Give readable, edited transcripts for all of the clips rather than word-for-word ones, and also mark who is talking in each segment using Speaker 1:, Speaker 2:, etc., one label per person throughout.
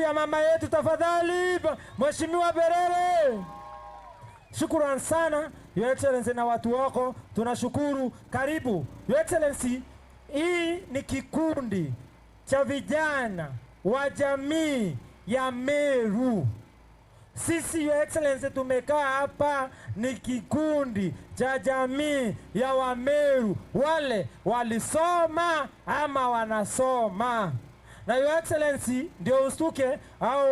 Speaker 1: Ya mama yetu tafadhali, Mheshimiwa Berere. Shukrani sana Your Excellency na watu wako, tunashukuru. Karibu Your Excellency. Hii ni kikundi cha vijana wa jamii ya Meru. Sisi Your Excellency tumekaa hapa ni kikundi cha jamii ya Wameru, wale walisoma ama wanasoma. Na Your Excellency ndio ustuke, hao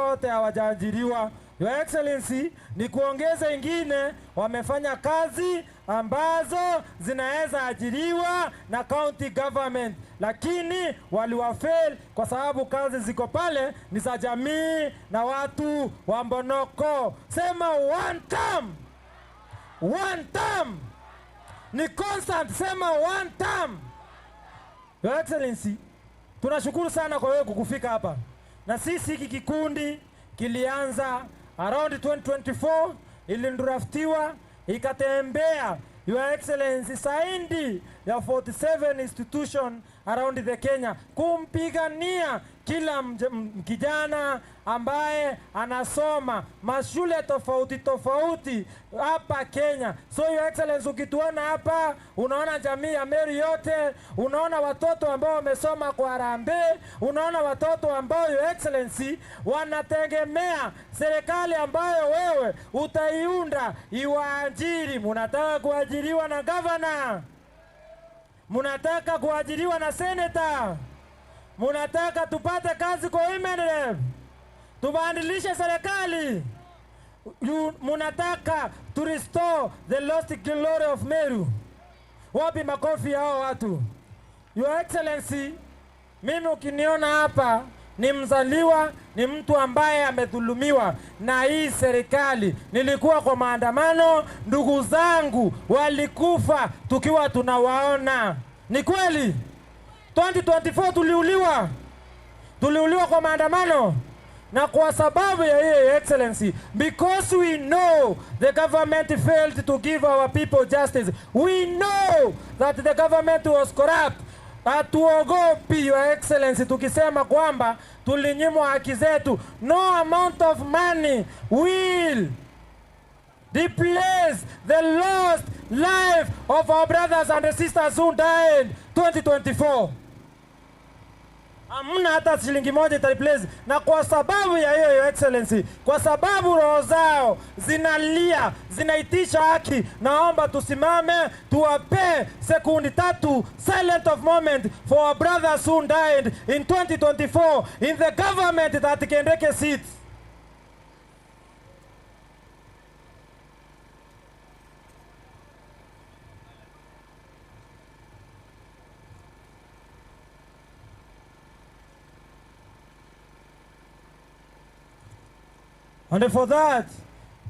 Speaker 1: wote hawajaajiriwa. Your Excellency ni kuongeza ingine, wamefanya kazi ambazo zinaweza ajiriwa na county government, lakini waliwafail kwa sababu kazi ziko pale ni za jamii na watu wa Mbonoko. Sema one term. One term. Ni constant, sema one term. Your Excellency, tunashukuru sana kwa wewe kukufika hapa. Na sisi hiki kikundi kilianza around 2024, ilidraftiwa ikatembea Your Excellency saindi ya 47 institution around the Kenya kumpigania kila kijana ambaye anasoma mashule tofauti tofauti hapa Kenya. So Your Excellency, ukituona hapa unaona jamii ya Meru yote, unaona watoto ambao wamesoma kwa harambee, unaona watoto ambao Your Excellency wanategemea serikali ambayo wewe utaiunda iwaajiri. Munataka kuajiriwa na governor, munataka kuajiriwa na senator, munataka tupate kazi kwa women rep, tubadilishe serikali. Munataka to restore the lost glory of Meru. Wapi makofi ya hao watu? Your Excellency, mimi ukiniona hapa ni mzaliwa, ni mtu ambaye amedhulumiwa na hii serikali. Nilikuwa kwa maandamano, ndugu zangu walikufa tukiwa tunawaona. Ni kweli 2024 tuliuliwa. Tuliuliwa kwa maandamano. Na kwa sababu ya hiyo, Excellency, because we know the government failed to give our people justice, we know that the government was corrupt. Hatuogopi Your Excellency tukisema kwamba tulinyimwa haki zetu. No amount of money will replace the lost life of our brothers and sisters who died 2024. Hamna hata shilingi moja ita replace. Na kwa sababu ya hiyo, Your Excellency, kwa sababu roho zao zinalia, zinaitisha haki, naomba tusimame tuwape sekundi 3 silent of moment for our brothers who died in 2024 in the government that Kindiki sits. And for that,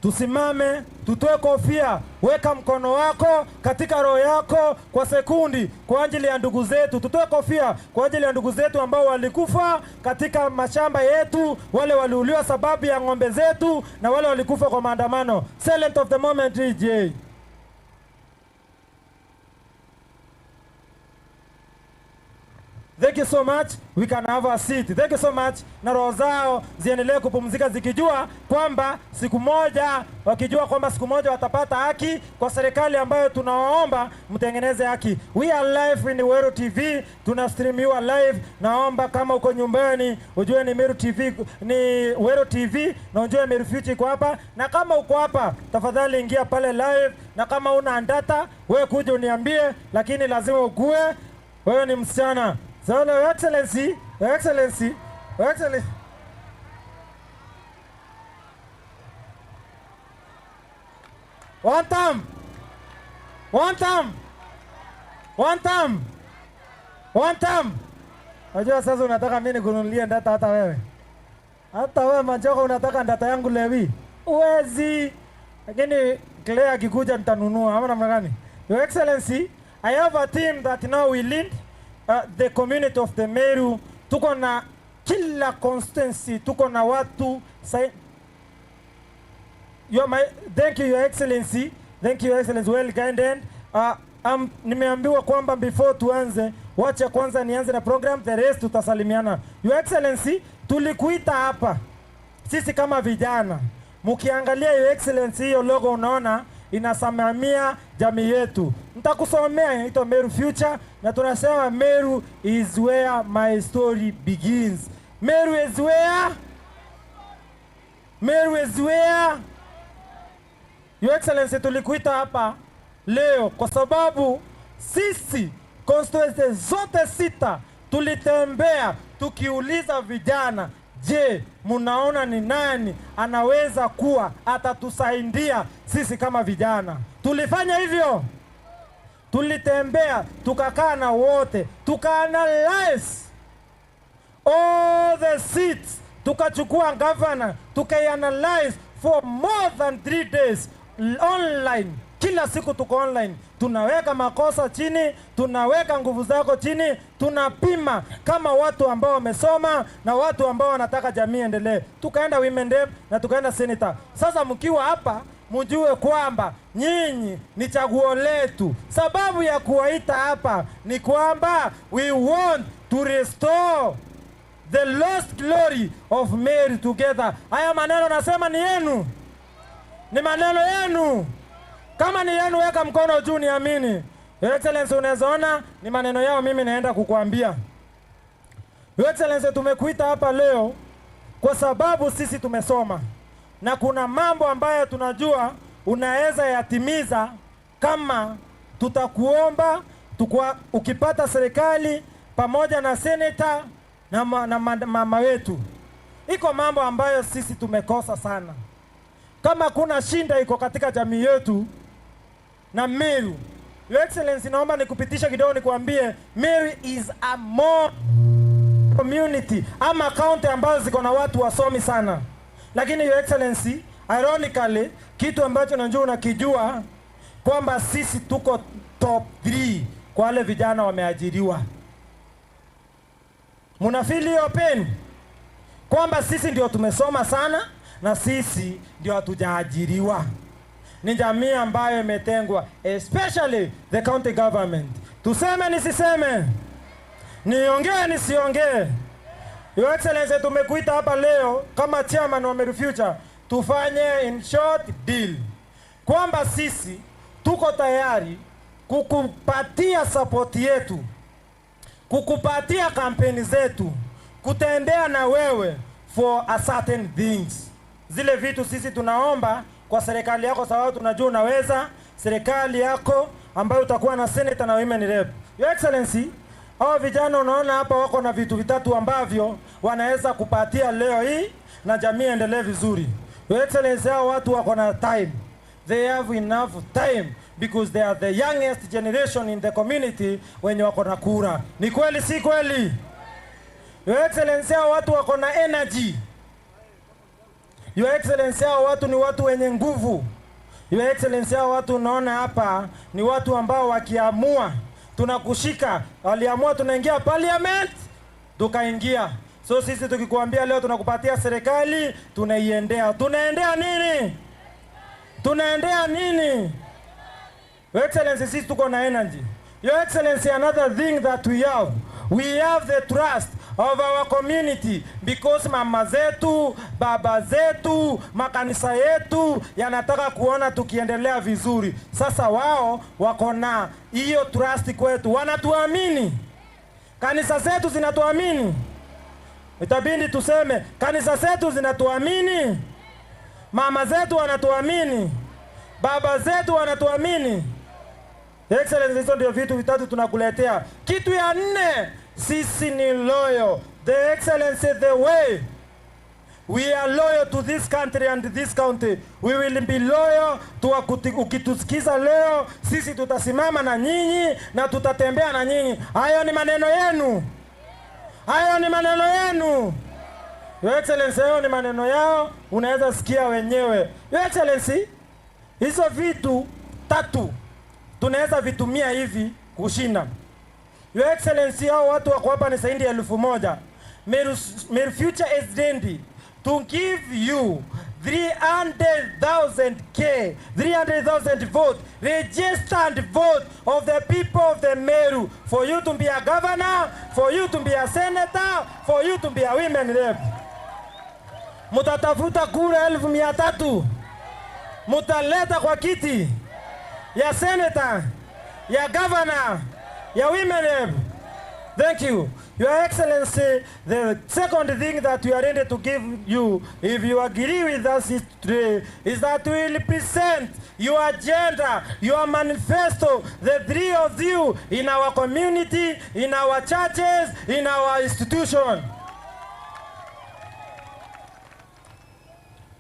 Speaker 1: tusimame, tutoe kofia, weka mkono wako katika roho yako kwa sekundi kwa ajili ya ndugu zetu. Tutoe kofia kwa ajili ya ndugu zetu ambao walikufa katika mashamba yetu, wale waliuliwa sababu ya ng'ombe zetu, na wale walikufa kwa maandamano. Silent of the moment, DJ. Thank you so much. We can have a seat. Thank you so much. Na roho zao ziendelee kupumzika zikijua kwamba siku moja, wakijua kwamba siku moja watapata haki kwa serikali ambayo tunawaomba mtengeneze haki. We are live in Meru TV, tunastreamiwa live. Naomba kama uko nyumbani ujue ni Meru TV, ni Weru TV, na ujue Meru Future iko hapa. Na kama uko hapa tafadhali ingia pale live, na kama una data wewe kuja uniambie, lakini lazima ukue wewe ni msichana. So, Your Excellency, Your Excellency, Your Excellency. One time. One time. One time. One time. Unajua sasa unataka mimi nikununulie data hata wewe. Hata wewe Manjoko unataka data yangu lewi. Uwezi. Lakini Claire akikuja nitanunua ama namna gani? Your Excellency, I have a team that now we lead. The community of the Meru. Tuko na kila constituency, tuko na watu. Thank you Your Excellency. Thank you Your Excellency, well guided. Nimeambiwa kwamba before tuanze, wacha kwanza nianze na program, the rest tutasalimiana. Your Excellency, Tulikuita hapa sisi kama vijana. Mkiangalia, Your Excellency, hiyo logo unaona inasimamia jamii yetu. Nitakusomea, inaitwa Meru Future, na tunasema Meru is where my story begins. Meru is where Meru is where. Your Excellency, tulikuita hapa leo kwa sababu sisi constituency zote sita tulitembea tukiuliza vijana, je, munaona ni nani anaweza kuwa atatusaidia sisi kama vijana? Tulifanya hivyo, tulitembea tukakaa na wote, tukaanalyze all the seats, tukachukua governor, tukaianalyze for more than 3 days online. Kila siku tuko online, tunaweka makosa chini, tunaweka nguvu zako chini, tunapima kama watu ambao wamesoma na watu ambao wanataka jamii endelee. Tukaenda women rep na tukaenda senator. Sasa mkiwa hapa mjue kwamba nyinyi ni chaguo letu. Sababu ya kuwaita hapa ni kwamba we want to restore the lost glory of Meru together. Haya maneno nasema ni yenu, ni maneno yenu. Kama ni yenu, weka mkono juu niamini. Your Excellency, unaweza ona ni maneno yao, mimi naenda kukuambia. Your Excellency, tumekuita hapa leo kwa sababu sisi tumesoma na kuna mambo ambayo tunajua unaweza yatimiza kama tutakuomba ukipata serikali pamoja na seneta na mama wetu. Iko mambo ambayo sisi tumekosa sana. Kama kuna shinda iko katika jamii yetu na Meru. Your Excellency, naomba nikupitisha kidogo nikuambie Meru is a more community ama county ambazo ziko na watu wasomi sana. Lakini, Your Excellency, ironically, kitu ambacho najua unakijua kwamba sisi tuko top 3 kwa wale vijana wameajiriwa. Munafeel hiyo pain kwamba sisi ndio tumesoma sana na sisi ndio hatujaajiriwa. Ni jamii ambayo imetengwa, especially the county government. Tuseme nisiseme? Niongee nisiongee? Your Excellency, tumekuita hapa leo kama chairman wa Meru Future tufanye in short deal kwamba sisi tuko tayari kukupatia support yetu, kukupatia kampeni zetu, kutembea na wewe for a certain things. Zile vitu sisi tunaomba kwa serikali yako, sababu tunajua unaweza, serikali yako ambayo utakuwa na senator na women rep. Your Excellency, hao vijana unaona hapa wako na vitu vitatu ambavyo wanaweza kupatia leo hii na jamii endelee vizuri. Your Excellency, hao watu wako na time. They have enough time because they are the youngest generation in the community wenye wako na kura. Ni kweli si kweli? Your Excellency, hao watu wako na energy. Your Excellency, hao watu ni watu wenye nguvu. Your Excellency, hao watu unaona hapa ni watu ambao wakiamua tunakushika. Waliamua tunaingia parliament, tukaingia. So sisi tukikuambia leo tunakupatia serikali, tunaiendea. Tunaendea nini? Tunaendea nini? Your Excellency, sisi tuko na energy. Your Excellency, another thing that we have the trust of our community because mama zetu, baba zetu, makanisa yetu yanataka kuona tukiendelea vizuri. Sasa wao wako na hiyo trust kwetu, wanatuamini. Kanisa zetu zinatuamini. Itabidi tuseme kanisa zetu zinatuamini, mama zetu wanatuamini, baba zetu wanatuamini. Excellency, hizo ndio vitu vitatu tunakuletea. Kitu ya nne, sisi ni loyal. The Excellency, the way we are loyal to this country and this county. We will be loyal to ukitusikiza leo, sisi tutasimama na nyinyi na tutatembea na nyinyi. Hayo ni maneno yenu. Hayo ni maneno yenu. Your Excellency, hayo ni maneno yao, unaweza sikia wenyewe. Your Excellency, hizo vitu tatu tunaweza vitumia hivi kushinda. Your Excellency, hao watu wako hapa ni zaidi ya 1000. Meru Future is ready to give you 300,000 K, 300,000 vote, registered vote of the people of the Meru for you to be a governor, for you to be a senator, for you to be a women rep. Mutatafuta kura 300,000 mutaleta kwa kiti ya senator, ya governor, ya women rep. Thank you. Your Excellency, the second thing that we are ready to give you, if you agree with us today, is that we will present your agenda, your manifesto, the three of you, in our community, in our churches, in our institution.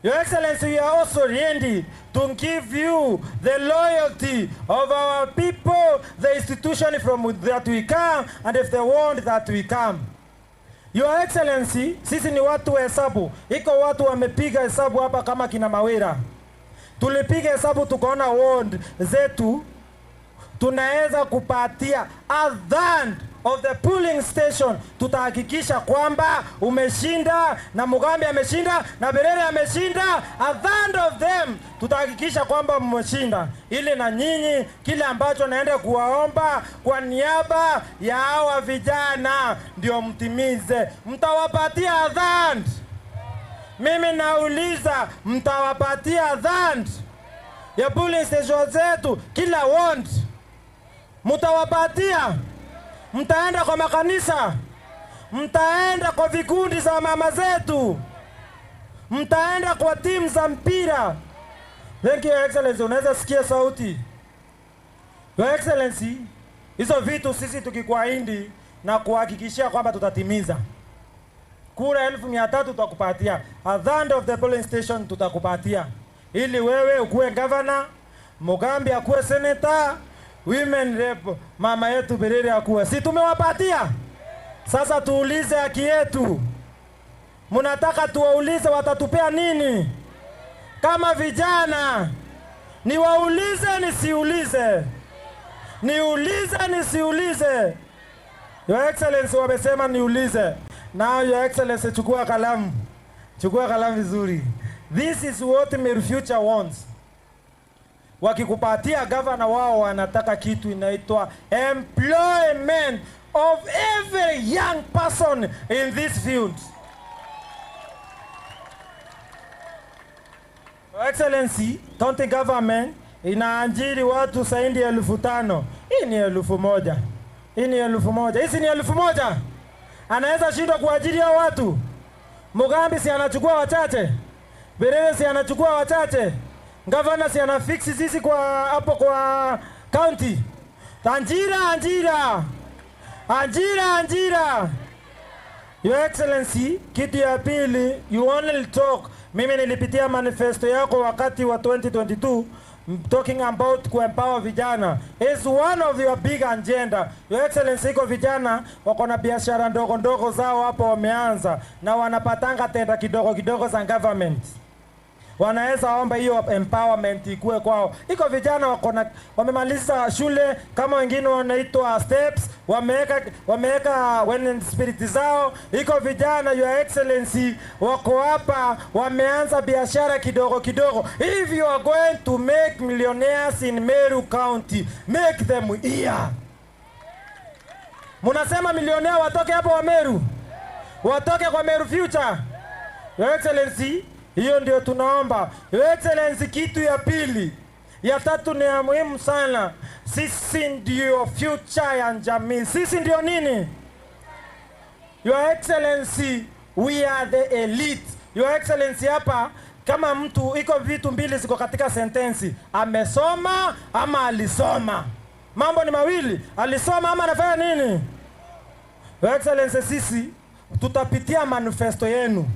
Speaker 1: Your Excellency, we are also ready to give you the loyalty of our people, the institution from that we come, and if they want that we come. Your Excellency, sisi ni watu wa hesabu. Iko watu wamepiga hesabu hapa kama kina Mawira. Tulipiga hesabu tukaona ward zetu tunaweza kupatia a third of the polling station. Tutahakikisha kwamba umeshinda na Mugambi ameshinda na Berere ameshinda, a third of them tutahakikisha kwamba mmeshinda, ili na nyinyi kile ambacho naenda kuwaomba kwa niaba ya hawa vijana ndio mtimize. Mtawapatia a third. Mimi nauliza, mtawapatia a third ya polling station zetu kila ward? Mtawapatia? Mtaenda kwa makanisa, mtaenda kwa vikundi za mama zetu, mtaenda kwa timu za mpira. Thank you, Your Excellency. Unaweza sikia sauti. Your Excellency, hizo vitu sisi tukikuahidi na kuhakikishia kwamba tutatimiza. Kura 300,000 tutakupatia. A third of the polling station tutakupatia. Ili wewe ukuwe governor, Mugambi akuwe senator, women rep mama yetu Berere akuwe. Si tumewapatia? Sasa tuulize haki yetu. Mnataka tuwaulize watatupea nini? Kama vijana, niwaulize nisiulize? Niulize nisiulize? Your Excellency wamesema niulize. Now Your Excellency, chukua kalamu. Chukua kalamu vizuri. This is what Meru Future wants. Wakikupatia governor wao wanataka kitu inaitwa employment of every young person in this field. Your Excellency, county government inaajiri watu zaidi ya 5,000. Hii ni 1,000. Hii ni 1,000. Hizi ni 1,000. Anaweza shindwa kuajiri hao watu? Mugambi si anachukua wachache? Berere si anachukua wachache? Governor si anafix sisi kwa hapo kwa county. Ajira, ajira. Ajira, ajira. Your Excellency, kitu ya pili, you only talk. Mimi nilipitia manifesto yako wakati wa 2022, talking about kuempower vijana. It's one of your big agenda. Your Excellency, iko vijana wako na biashara ndogo ndogo zao hapo wameanza na wanapatanga tenda kidogo kidogo za government. Wanaweza omba hiyo empowerment ikue kwao. Iko vijana wako na wamemaliza shule, kama wengine wanaitwa steps, wameweka when spirit zao. Iko vijana, Your Excellency, wako hapa wameanza biashara kidogo kidogo. If you are going to make millionaires in Meru County, make them here. Munasema millionaire watoke hapo wa Meru, watoke kwa Meru Future. Your Excellency, hiyo ndio tunaomba. Your Excellency, kitu ya pili, ya tatu ni ya muhimu sana. Sisi ndio future ya jamii. Sisi ndio nini? Your Excellency, we are the elite. Your Excellency, hapa kama mtu iko vitu mbili ziko katika sentensi, amesoma ama alisoma. Mambo ni mawili, alisoma ama anafanya nini? Your Excellency, sisi tutapitia manifesto yenu.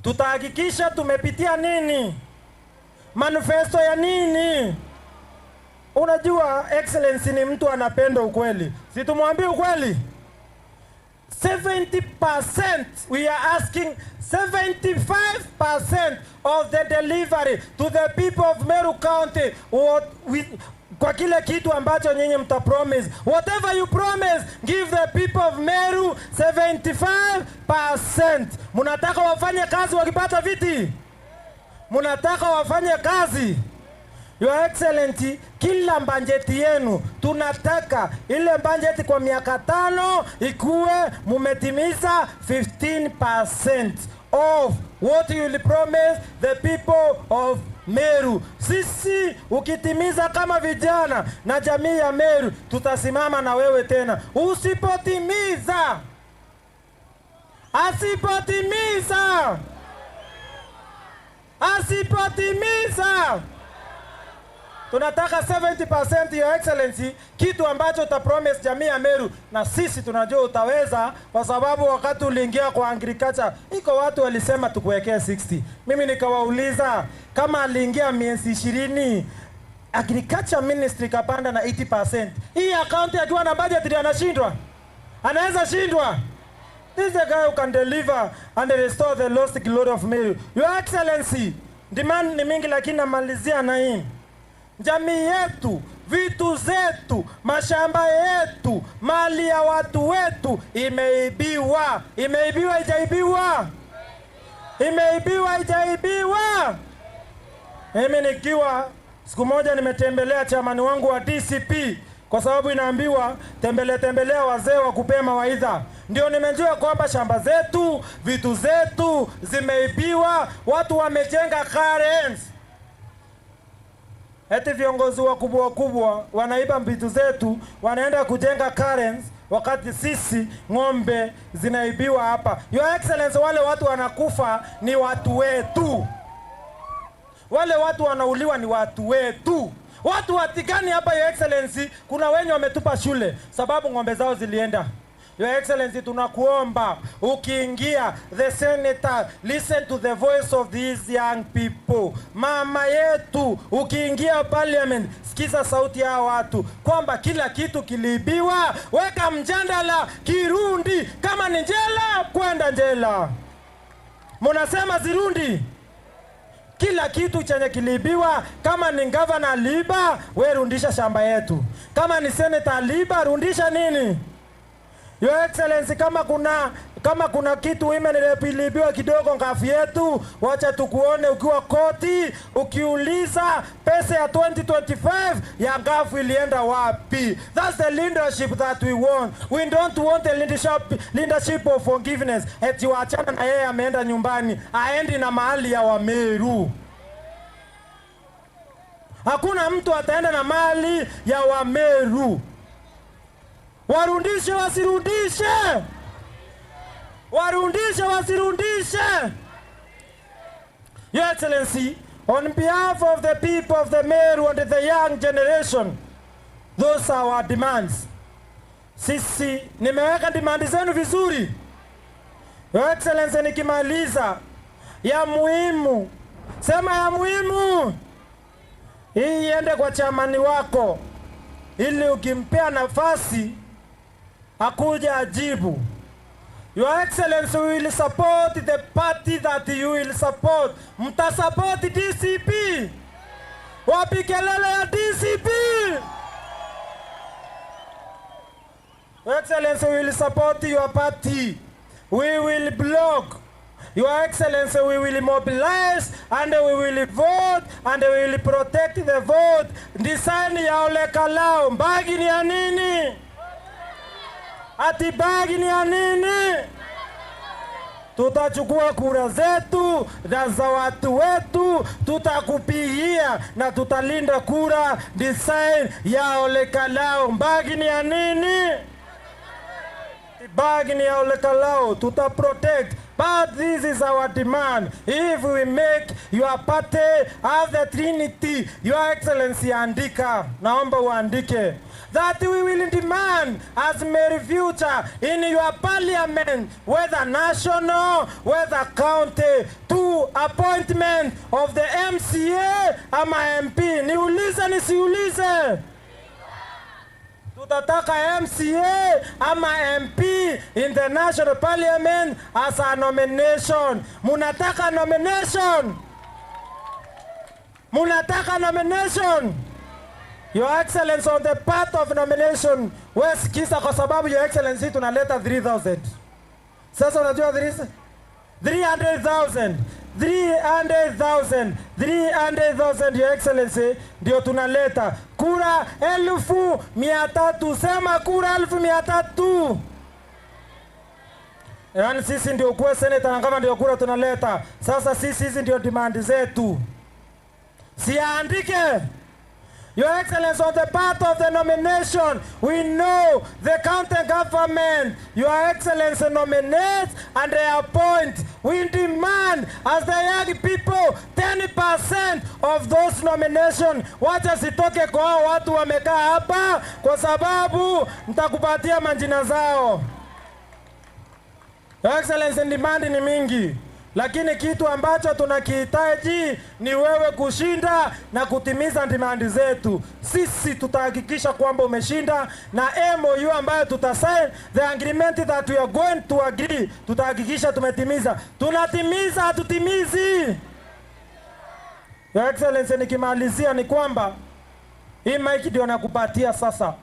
Speaker 1: Tutahakikisha tumepitia nini? Manifesto ya nini? Unajua Excellency ni mtu anapenda ukweli. Si tumwambie ukweli? 70%, we are asking 75% of the delivery to the people of Meru County, what we, Kwa kile kitu ambacho nyinyi mta promise. Whatever you promise, give the people of Meru 75%. Munataka wafanye kazi wakipata viti? Munataka wafanye kazi? Your Excellency, kila bajeti yenu tunataka ile bajeti kwa miaka 5 ikuwe mumetimiza 15% of what you will promise the people of Meru. Sisi ukitimiza kama vijana na jamii ya Meru, tutasimama na wewe tena. Usipotimiza, asipotimiza, asipotimiza, tunataka 70%, Your Excellency, kitu ambacho uta promise jamii ya Meru, na sisi tunajua utaweza, kwa sababu wakati uliingia kwa agriculture iko watu walisema tukuwekee 60. Mimi nikawauliza kama aliingia miezi 20, agriculture ministry kapanda na 80%. Hii account akiwa na budget ndio anashindwa? Anaweza shindwa? This is a guy who can deliver and restore the lost glory of Meru. Your Excellency, demand ni mingi lakini namalizia na hii. Jamii yetu, vitu zetu, mashamba yetu, mali ya watu wetu imeibiwa. Imeibiwa, haijaibiwa? Imeibiwa, haijaibiwa? Mimi nikiwa siku moja nimetembelea chamani wangu wa DCP, kwa sababu inaambiwa tembelea tembelea wazee wa kupea mawaidha. Ndio nimejua kwamba shamba zetu, vitu zetu zimeibiwa, watu wamejenga currents. Eti viongozi wakubwa wakubwa wanaiba vitu zetu, wanaenda kujenga currents, wakati sisi ng'ombe zinaibiwa hapa. Your Excellency, wale watu wanakufa ni watu wetu. Wale watu wanauliwa ni watu wetu. Watu watigani hapa, Your Excellency, kuna wenye wametupa shule sababu ng'ombe zao zilienda. Your Excellency, tunakuomba ukiingia the senator, listen to the voice of these young people. Mama yetu, ukiingia parliament, sikiza sauti ya watu kwamba kila kitu kiliibiwa. Weka mjadala kirundi, kama ni njela kwenda njela. Munasema zirundi. Kila kitu chenye kiliibiwa, kama ni governor aliiba, we rundisha shamba yetu. Kama ni senator aliiba, rundisha nini? Your Excellency, kama kuna kitu women rep iliibiwa kidogo ngafu yetu, wacha tukuone ukiwa koti ukiuliza pesa ya 2025 ya ngafu ilienda wapi. That's the leadership that we want. We don't want a leadership of forgiveness. Eti waachana na yeye ameenda nyumbani, aendi na mahali ya Wameru. Hakuna mtu ataenda na mali ya Wameru. Warundishe wasirundishe? Warundishe wasirundishe? Your Excellency, on behalf of the people of the Meru and the young generation, those are our demands. Sisi nimeweka demand zenu vizuri. Your Excellency, nikimaliza, ya muhimu, sema ya muhimu, hii iende kwa chamani wako, ili ukimpea nafasi akuja ajibu. Your Excellency, we will support the party that you will support. Mtasupport DCP. Wapi kelele ya DCP? Your Excellency, we will support your party. We will block. Your Excellency, we will mobilize and we will vote and we will protect the vote. Design ya Ole Kalou, bagi ni ya nini? Ati bagi ni ya nini? Tutachukua kura zetu na za watu wetu, tutakupigia na tutalinda kura. Design ya Ole Kalou, bagi ni ya nini? Bagi ni ya Ole Kalou, tuta protect. But this is our demand. If we make your party have the Trinity, Your Excellency, andika, naomba uandike that we will demand as Meru Future in your parliament, whether national, whether county, to appointment of the MCA ama MP. Niulize nisiulize? Tutataka MCA ama MP in the national parliament as a nomination. Munataka nomination? Munataka nomination? Your Excellency, on the part of nomination, wewe sikiza, kwa sababu Your Excellency tunaleta 3000. Sasa unajua 300,000, 300,000, 300,000 Your Excellency ndio tunaleta kura 300,000. Sema kura 300,000. Yaani sisi ndio kuwa senator na kama ndio kura tunaleta. Sasa sisi hizi ndio demand zetu. Siandike. Your Excellency, on the part of the nomination, we know the county government, Your Excellency nominates and they appoint. We demand as the young people 10% of those nomination. Wacha sitoke kwa hao watu wamekaa hapa, kwa sababu nitakupatia majina zao. Your Excellency, demand ni mingi, lakini kitu ambacho tunakihitaji ni wewe kushinda na kutimiza demand zetu. Sisi tutahakikisha kwamba umeshinda, na MOU ambayo tutasign, the agreement that we are going to agree, tutahakikisha tumetimiza. Tunatimiza, hatutimizi? Your Excellency, nikimalizia ni kwamba hii mic ndio nakupatia sasa.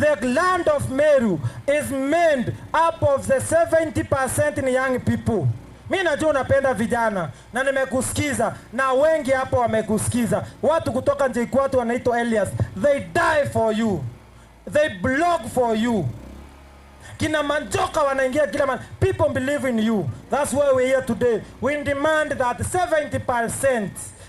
Speaker 1: The land of Meru is made up of the 70% ni young people. Mi najua unapenda vijana na nimekusikiza, na wengi hapo wamekusikiza. Watu kutoka JKUAT wanaitwa Elias, they die for you, they blog for you. Kina Manjoka wanaingia kila man. People believe in you. That's why we're here today. We demand that 70%,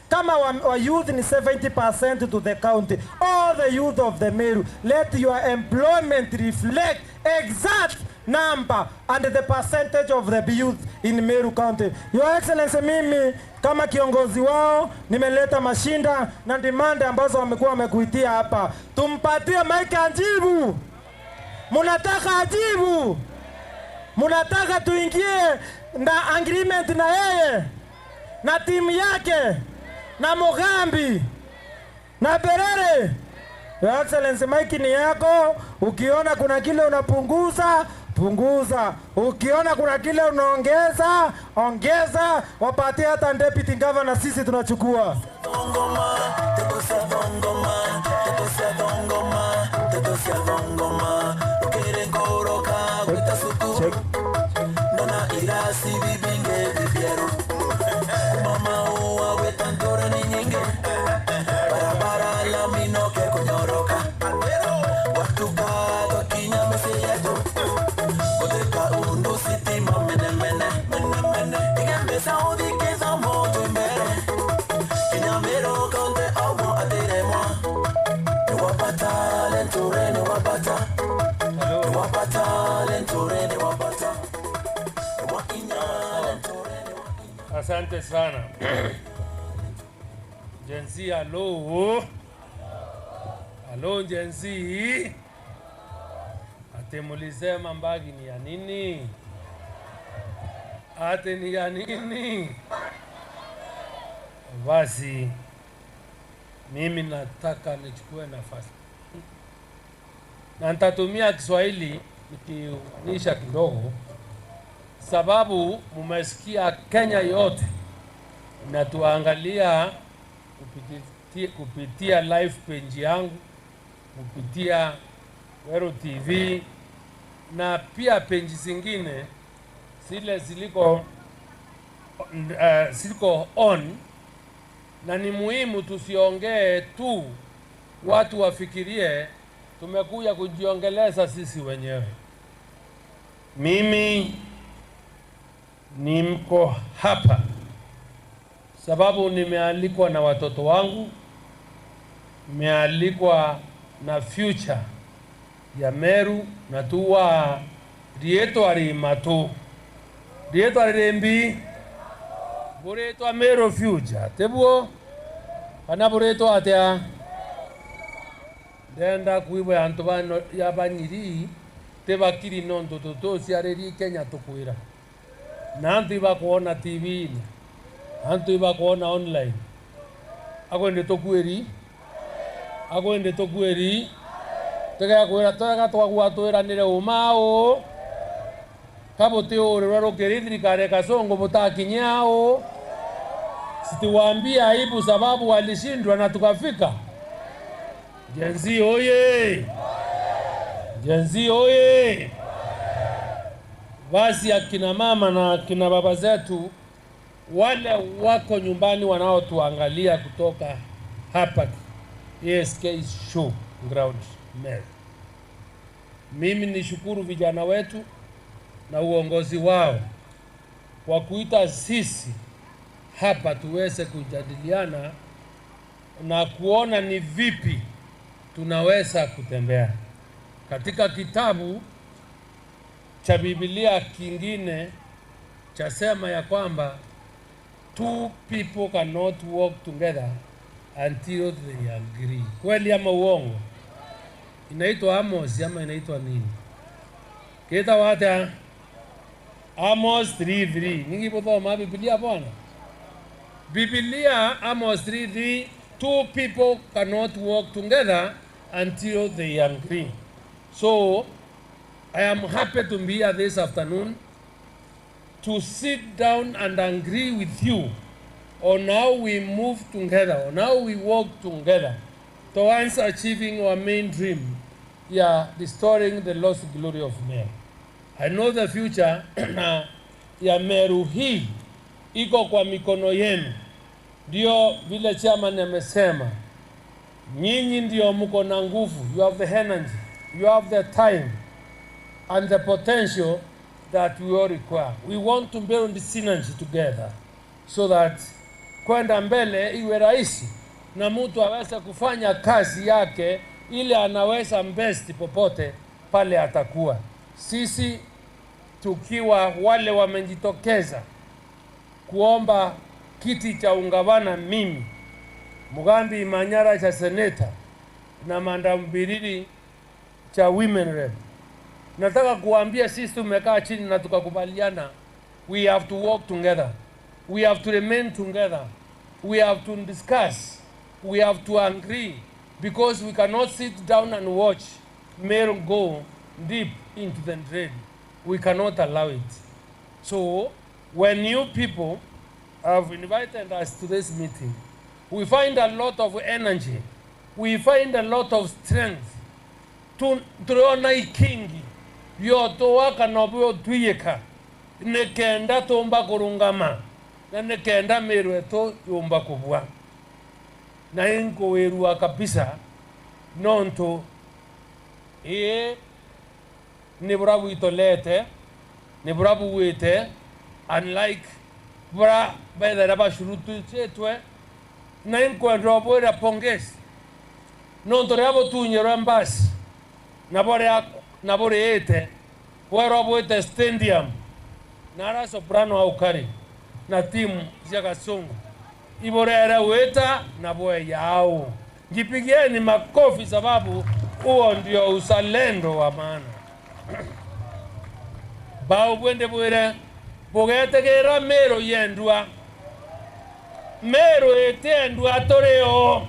Speaker 1: kama wa youth ni 70% to the county, all the youth of the Meru, let your employment reflect exact number and the percentage of the youth in Meru County. Your Excellency, mimi kama kiongozi wao nimeleta mashinda na demand ambazo wamekuwa wamekuitia hapa. Tumpatie Mike ajibu. Munataka ajibu? Munataka tuingie na agreement na yeye na timu yake na Mugambi na Berere? Your Excellency, Mike ni yako. Ukiona kuna kile unapunguza, punguza. Ukiona kuna kile unaongeza, ongeza. Wapatie hata deputy governor, sisi tunachukua. Check.
Speaker 2: Asante sana. Gen Z, alo. Alo Gen Z. Ate mulisema mbagi ni ya nini? Ate ni ya nini? Basi mimi nataka nichukue nafasi na nitatumia Kiswahili nikionyesha kidogo, sababu mumesikia Kenya yote na tuangalia kupitia live page yangu, kupitia Weru TV na pia page zingine zile ziliko on. Na ni muhimu tusiongee tu, watu wafikirie tumekuja kujiongeleza sisi wenyewe. Mimi ni mko hapa sababu nimealikwa na watoto wangu, nimealikwa na future ya Meru na tuwa rieto arimatu rieto arimbi buretwa Meru future tebuo kana buretwa atia ndenda kuibwa antu bano ya banyiri tebakiri nondo toto siareri Kenya tukwira na antu ibakuona TV ni antu ibakuona online akwende tokweri tegakwira twega twagwatwiranire umao kabote ore rukiri thirikari kasongo butakinyao situwaambia aibu sababu walishindwa na tukafika. Gen Z oye! Gen Z oye! Basi akina mama na akina baba zetu wale wako nyumbani wanaotuangalia kutoka hapa ASK Show Ground Meru, mimi nishukuru vijana wetu na uongozi wao kwa kuita sisi hapa tuweze kujadiliana na kuona ni vipi tunaweza kutembea. Katika kitabu cha Biblia kingine chasema ya kwamba two people cannot walk together until they agree. Kweli ama uongo? Inaitwa Amos ama inaitwa nini? Kita wata Amos 3:3. Ningipothoma Biblia bwana. Biblia Amos 3:3, two people cannot walk together until they agree. So I am happy to be here this afternoon to sit down and agree with you on how we move together, on how we work together towards achieving our main dream, yeah, restoring the lost glory of Meru. I know the future ya Meru hii iko kwa mikono yenu. Ndio vile chairman amesema, nyinyi ndio mko na nguvu, you have the energy, you have the time and the potential that we all require. We want to build the synergy together so that kwenda mbele iwe rahisi na mtu aweze kufanya kazi yake ile anaweza best popote pale atakuwa. Sisi tukiwa wale wamejitokeza kuomba kiti cha ungavana, mimi Mugambi Manyara cha seneta na Mandambiriri cha women rep, nataka kuambia sisi tumekaa chini na tukakubaliana, we have to work together, we have to remain together, we have to discuss, we have to agree, because we cannot sit down and watch Meru go deep into the drain. We cannot allow it. So when you people have invited us to this meeting, we find a lot of energy, we find a lot of strength. Tuliona ikingi byotowaka no byotwiyeka nekenda tumba kurungama na nekenda Meru etu yumba kubwa na inkuwirua kabisa nontu iye ni bura bwitolete ni bura buwite, unlike bura bethera bashurutitwe na inkwendwa bwira pongezi nontu ria butunyerwa mbasi na boriete bwerwa bwite stadium nara soprano aukari na timu cia Kasungu iborere weta na bwe yao. Jipigieni makofi sababu huo ndio uzalendo wa maana. Bao bwende bwire bugetegera Meru yendwa, Meru etendwa toreo.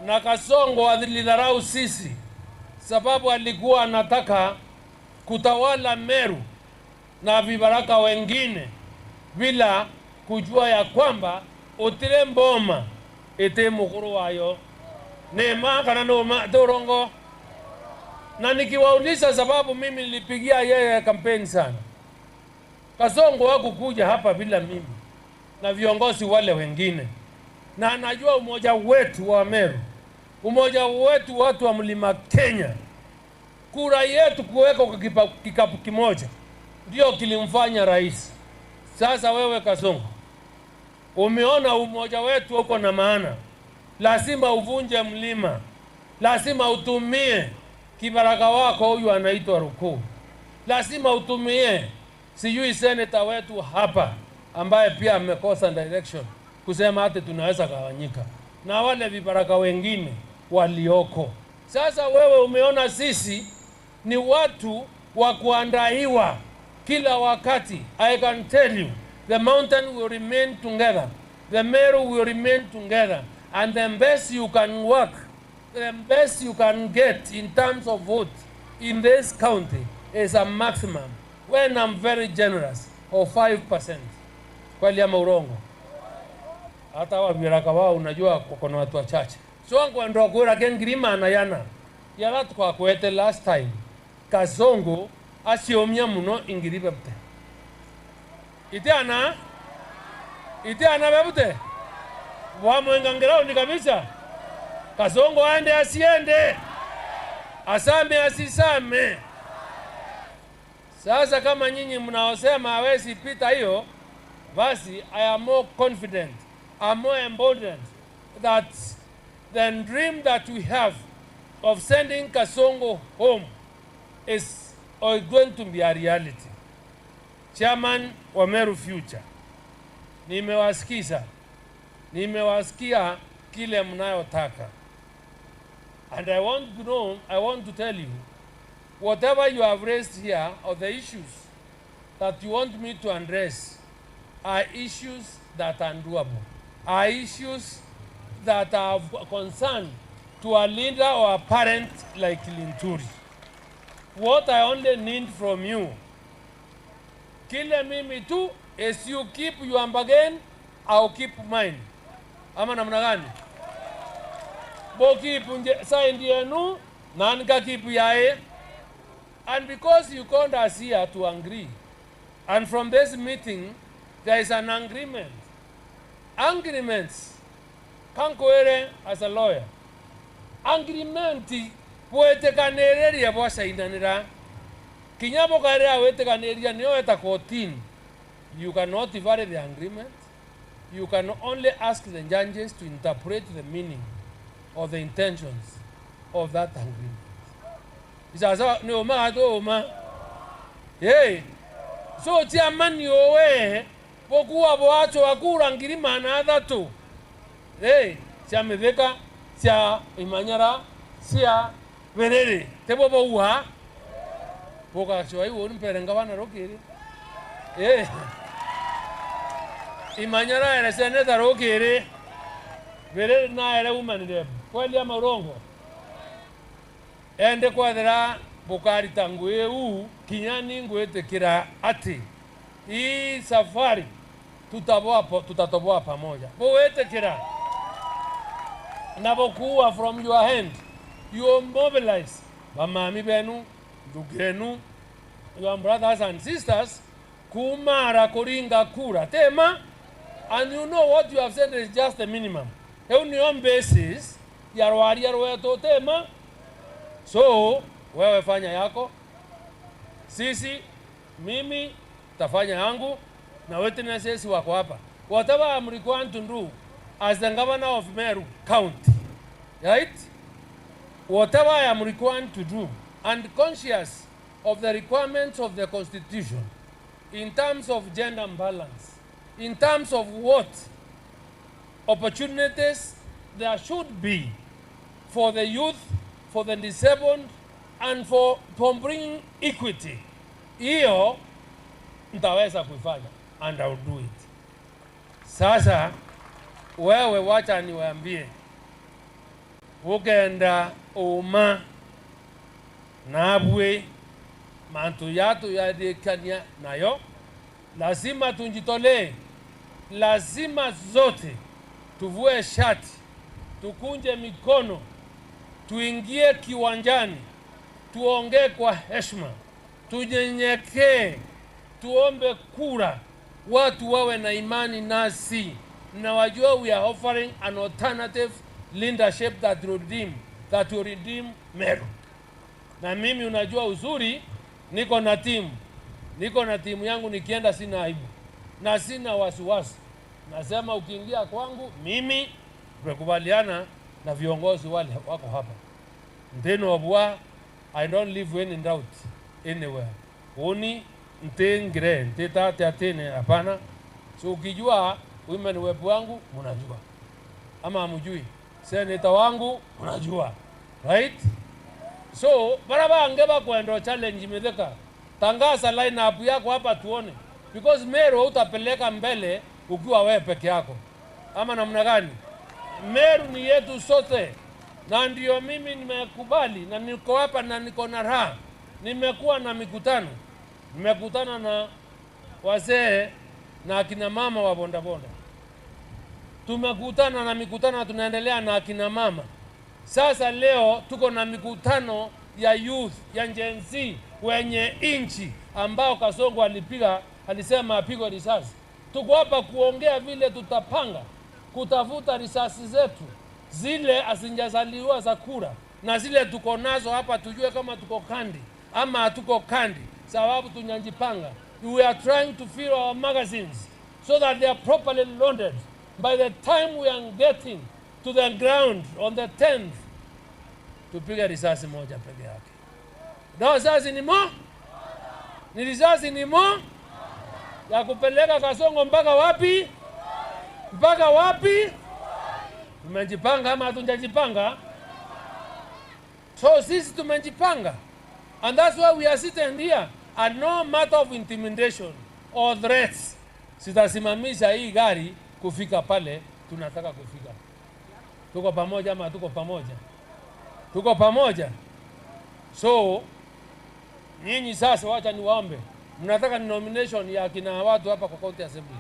Speaker 2: Na Kasongo alidharau sisi sababu alikuwa anataka kutawala Meru na vibaraka wengine bila kujua ya kwamba utire mboma ete mukuru wayo nema kana noma torongo. Na nikiwauliza sababu mimi nilipigia yeye kampeni sana, Kasongo hakukuja hapa bila mimi na viongozi wale wengine, na anajua umoja wetu wa Meru, umoja wetu watu wa Mlima Kenya, kura yetu kuweka kwa kikapu kimoja ndio kilimfanya rais. Sasa wewe Kasongo, umeona umoja wetu uko na maana, lazima uvunje mlima, lazima utumie kibaraka wako huyu anaitwa Rukuu, lazima utumie sijui seneta wetu hapa ambaye pia amekosa direction kusema hata tunaweza gawanyika na wale vibaraka wengine walioko. Sasa wewe umeona sisi ni watu wa kuandaiwa kila wakati. I can tell you the mountain will remain together, the Meru will remain together, and the best you can work, the best you can get in terms of vote in this county is a maximum, when I'm very generous, of 5%. Kweli ama urongo? Hata wa viraka wao unajua kuna watu wachache. So ngwendo kwira kengirima na yana yala twakwete last time Kasongo asiomia muno ingiri bebute itiana itiana bebute wamwenga ni kabisa. Kasongo aende asiende, asame asisame. Sasa kama nyinyi mnaosema hawezi pita hiyo, basi I am more confident, I am more emboldened that the dream that we have of sending Kasongo home is going to be a reality. Chairman wa Meru Future, nimewasikiza, nimewasikia kile mnayotaka. And I want to know, I want to tell you, whatever you have raised here or the issues that you want me to address are issues that are doable, are issues that are of concern to a leader or a parent like Linturi. What I only need from you, kile mimi tu, is you keep your bargain, I'll keep mine. Ama namna gani? Bo keep sign yenu, nanka keep yae. And because you called us here to agree, and from this meeting, there is an agreement. Agreements, Kankoere as a lawyer, agreement bwetekanereria bwasainanira kinyabo karea wetekaneria niyo eta 14. You cannot vary the agreement. You can only ask the judges to interpret the meaning or the intentions of that agreement. Sasa ni oma to oma. Hey. So chairman yowe bokuwa boacho akura ngiri mana athatu. Hey, cia mithika, cia imanyara, cia berere. Tebo bouha. Boka chwa iwo mpere ngabana rokiri. Hey. Imanyara ere seneta rokiri. Berere na ere woman rep. Kweli ama urongo? Ende kwathira bukari tangu eu kinyani ngwetekira ati hii safari tutatoboa pamoja. Bowetekira na bokuwa from your hand you mobilize bamami benu ndugenu your brothers and sisters kumara kuringa kura tema. And you know what you have said is just the minimum. Eu basis ya rwaria rweto tema. So wewe fanya yako, sisi mimi tafanya yangu, na witnesses wako hapa. Whatever I'm required to do as the governor of Meru County, right? Whatever I am required to do, and conscious of the requirements of the Constitution in terms of gender balance, in terms of what opportunities there should be for the youth, for the disabled, and for bringing equity. Hiyo nitaweza kuifanya, and I'll do it. Sasa wewe wacha niwaambie, ukenda uma nabwe mantu yatu yadikania nayo, lazima tunjitolee, lazima zote tuvue shati, tukunje mikono, tuingie kiwanjani, tuongee kwa heshima, tunyenyekee, tuombe kura, watu wawe na imani nasi, na wajua we are offering an alternative leadership that will redeem Meru. Na mimi unajua uzuri, niko na timu. Niko na timu yangu, nikienda sina aibu na sina wasiwasi. Nasema ukiingia kwangu mimi tumekubaliana na viongozi wale wako hapa. Ndeno wabwa, I don't live when in doubt anywhere. Oni ntengre nteta tatene hapana. So ukijua women web wangu mnajua. Ama hamjui. Senator wangu mnajua. Right? So baraba angeba kwendo challenge imetheka. Tangaza line up yako hapa tuone. Because Meru utapeleka mbele ukiwa wewe peke yako. Ama namna gani? Meru ni yetu sote. Na ndio mimi nimekubali na niko hapa na niko na raha. Nimekuwa na mikutano. Nimekutana na wazee na akina mama wa boda boda. Tumekutana na mikutano, tunaendelea na akina mama. Sasa leo tuko na mikutano ya youth ya Gen Z wenye inchi ambao Kasongo alipiga, alisema apigwe risasi. Tuko hapa kuongea vile tutapanga kutafuta risasi zetu zile asinjazaliwa za kura na zile tuko nazo hapa, tujue kama tuko kandi ama hatuko kandi, sababu tunajipanga. We are trying to fill our magazines so that they are properly loaded by the time we are getting to the ground on the 10th. Tupige risasi moja peke yake. Na risasi ni mo? Ni risasi ni mo? Ya kupeleka Kasongo mpaka wapi? Mpaka wapi? Tumejipanga ama hatujajipanga? So sisi tumejipanga. And that's why we are sitting here. And no matter of intimidation or threats, sitasimamisha hii gari kufika pale tunataka kufika. Tuko pamoja ama tuko pamoja? Tuko pamoja. So nyinyi sasa, wacha niwaombe, mnataka nomination ya kina watu hapa kwa County Assembly,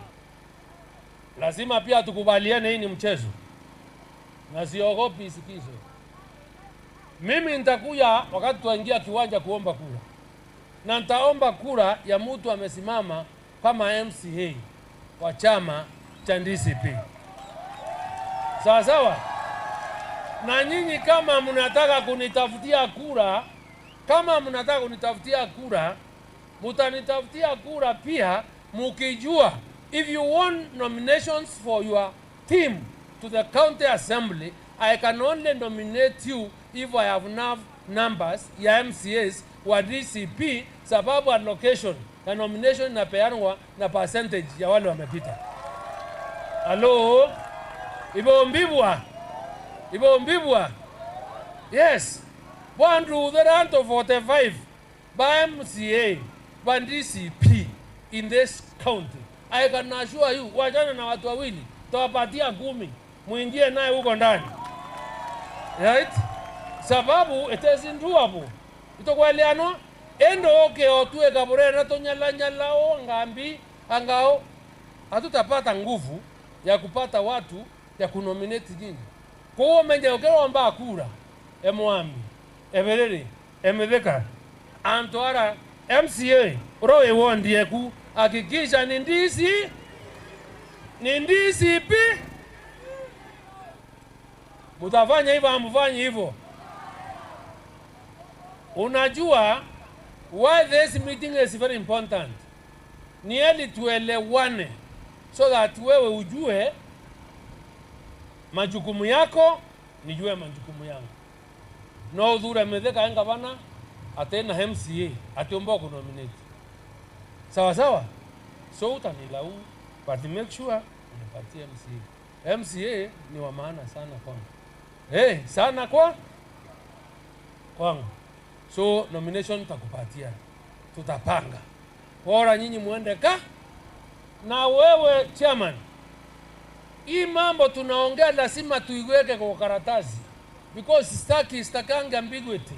Speaker 2: lazima pia tukubaliane, hii ni mchezo na siogopi isikizwe. Mimi nitakuja wakati tuingia kiwanja kuomba kura, na nitaomba kura ya mtu amesimama kama MCA wa chama cha DCP. Sawa sawa. Na nyinyi kama mnataka kunitafutia kura, kama mnataka kunitafutia kura, mtanitafutia kura pia mukijua, if you want nominations for your team to the county assembly, I can only nominate you if I have enough numbers ya MCAs wa DCP, sababu allocation ya nomination inapeanwa na percentage ya wale wamepita. Hello? Ibombibwa. Ibombibwa. Yes. 145 by MCA, by DCP in this county. I can assure you, wachana na watu wawili, tawapatia 10, muingie naye huko ndani. Right? Sababu it is doable. Itokweliano endo oke otue kaburena tonyala nyala o ngambi angao hatutapata nguvu ya kupata watu ya kunominate nyinyi. Kwa hiyo menje okeromba kura emwami eberere emetheka antoara MCA rowe wondie ku hakikisha ni ndisi ni DCP. Mutafanya hivyo amfanye hivyo. Unajua why this meeting is very important? Ni ili tuelewane so that wewe ujue majukumu yako, nijue majukumu yangu. No udhure metheka enga bana atena MCA atiomba ku nominate. Sawa sawa. So utanilaumu, but make sure unipatie MCA. MCA ni wa maana sana kwangu. Hey, sana kwa kwangu. So nomination takupatia. Tutapanga. Bora nyinyi muende ka na wewe chairman. Hii mambo tunaongea lazima tuiweke kwa karatasi. Because sitaki ambiguity.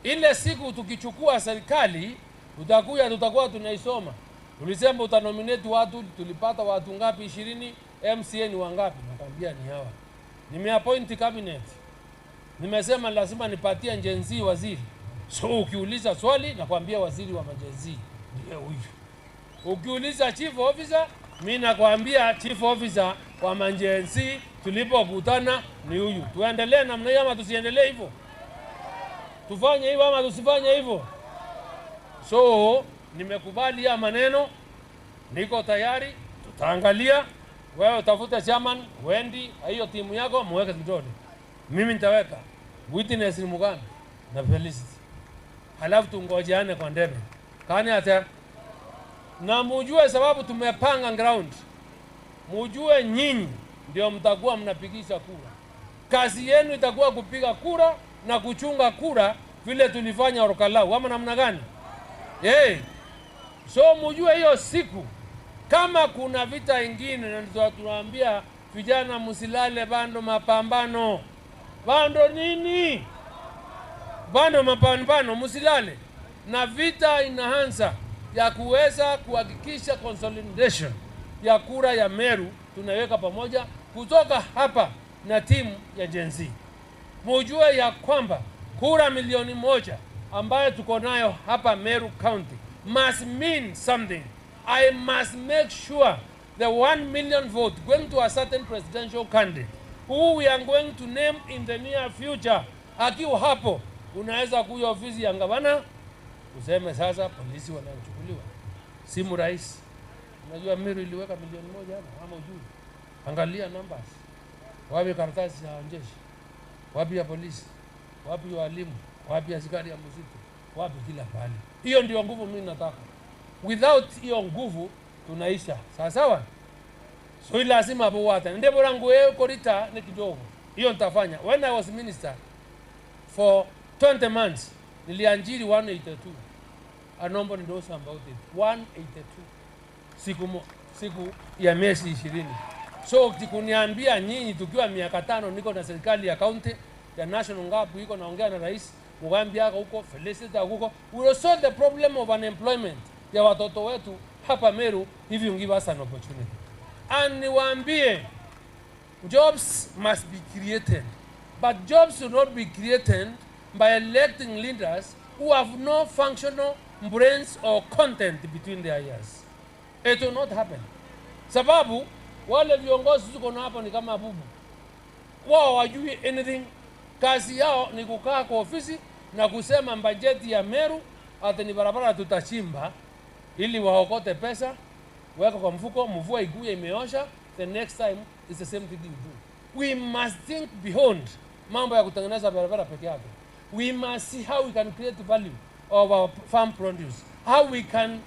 Speaker 2: Ile siku tukichukua serikali, utakuja tutakuwa tunaisoma. Ulisema utanominate watu, tulipata watu ngapi? 20, MCA ni wangapi? Nakwambia ni hawa. Nimeappoint cabinet. Nimesema lazima nipatie Gen Z waziri. So ukiuliza swali nakwambia waziri wa Gen Z ndiye huyu. Ukiuliza chief officer, mimi nakwambia chief officer wa Gen Z tulipokutana ni huyu. Tuendelee namna hiyo ama tusiendelee hivyo? Tufanye hivyo ama tusifanye hivyo? So nimekubali ya maneno, niko tayari, tutaangalia. Wewe utafute chairman, Wendy, hiyo timu yako muweke vidole. Mimi nitaweka witness ni Mugambi na Felicity. Halafu tungojeane kwa ndebe. Kani hata na mujue sababu tumepanga ground. Mujue nyinyi ndio mtakuwa mnapigisha kura. Kazi yenu itakuwa kupiga kura na kuchunga kura vile tulifanya Orkalau ama namna gani? Hey. So mujue hiyo siku kama kuna vita ingine, na tunaambia vijana msilale bando mapambano. Bando nini? Bando mapambano, msilale. Na vita inaanza ya kuweza kuhakikisha consolidation ya kura ya Meru tunaweka pamoja kutoka hapa na timu ya Gen Z. Mujue ya kwamba kura 1,000,000 ambayo tuko nayo hapa Meru County must mean something. I must make sure the 1 million vote going to a certain presidential candidate who we are going to name in the near future. Akiwa hapo, unaweza kuja ofisi ya gavana useme sasa polisi wanachukuliwa. Simu rais. Unajua Meru iliweka 1,000,000 hapa ama ujui? Angalia numbers. Wapi karatasi ya jeshi? Wapi ya polisi? Wapi walimu? Wapi askari ya msitu? Wapi kila pahali? Hiyo ndio nguvu mimi nataka. Without hiyo nguvu tunaisha. Sawa sawa? So lazima hapo wata. Ndipo langu wewe korita ni kidogo. Hiyo nitafanya. When I was minister for 20 months niliajiri 182. A number knows about it. 182. Siku ya miezi 20. So kuniambia nyinyi tukiwa miaka 5 niko na serikali ya county ya national ngapi iko naongea na rais Mugambi yako huko, Felicity huko. We will solve the problem of unemployment ya watoto wetu hapa Meru if you give us an opportunity. And niwaambie, jobs must be created. But jobs should not be created by electing leaders who have no functional brains or content between their ears. It will not happen. Sababu wale viongozi tuko na hapo ni kama bubu. Wao hawajui anything. Kazi yao ni kukaa kwa ofisi na kusema bajeti ya Meru ati ni barabara tutachimba ili waokote pesa, weka kwa mfuko, mvua iguye imeosha, the next time it's the same thing you do. We must think beyond mambo ya kutengeneza barabara peke yake. We must see how we can create value of our farm produce, how we can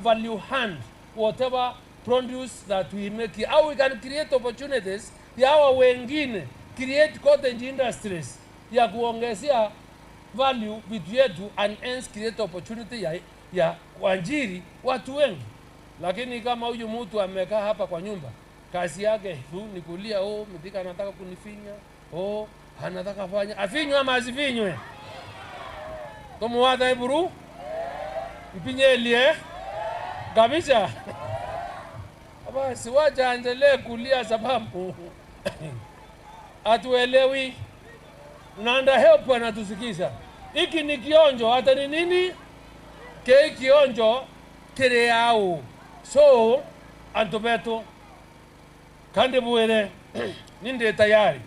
Speaker 2: value hand whatever produce that we make, how we can create opportunities ya hawa wengine, create cottage industries ya kuongezea value vitu yetu and hence create opportunity ya kuajiri watu wengi. Lakini kama huyu mtu amekaa hapa kwa nyumba, kazi yake tu ni kulia, oh mtika anataka kunifinya, oh anataka fanya, afinywe ama asifinywe? Tomuwata iburu mpinyelie kabisa. Basi wacha aendelee kulia sababu atuelewi. Nanda help anatusikiza. Iki ni kionjo, hata ni nini? Ke kionjo kireau. So antobeto kande buere ninde tayari.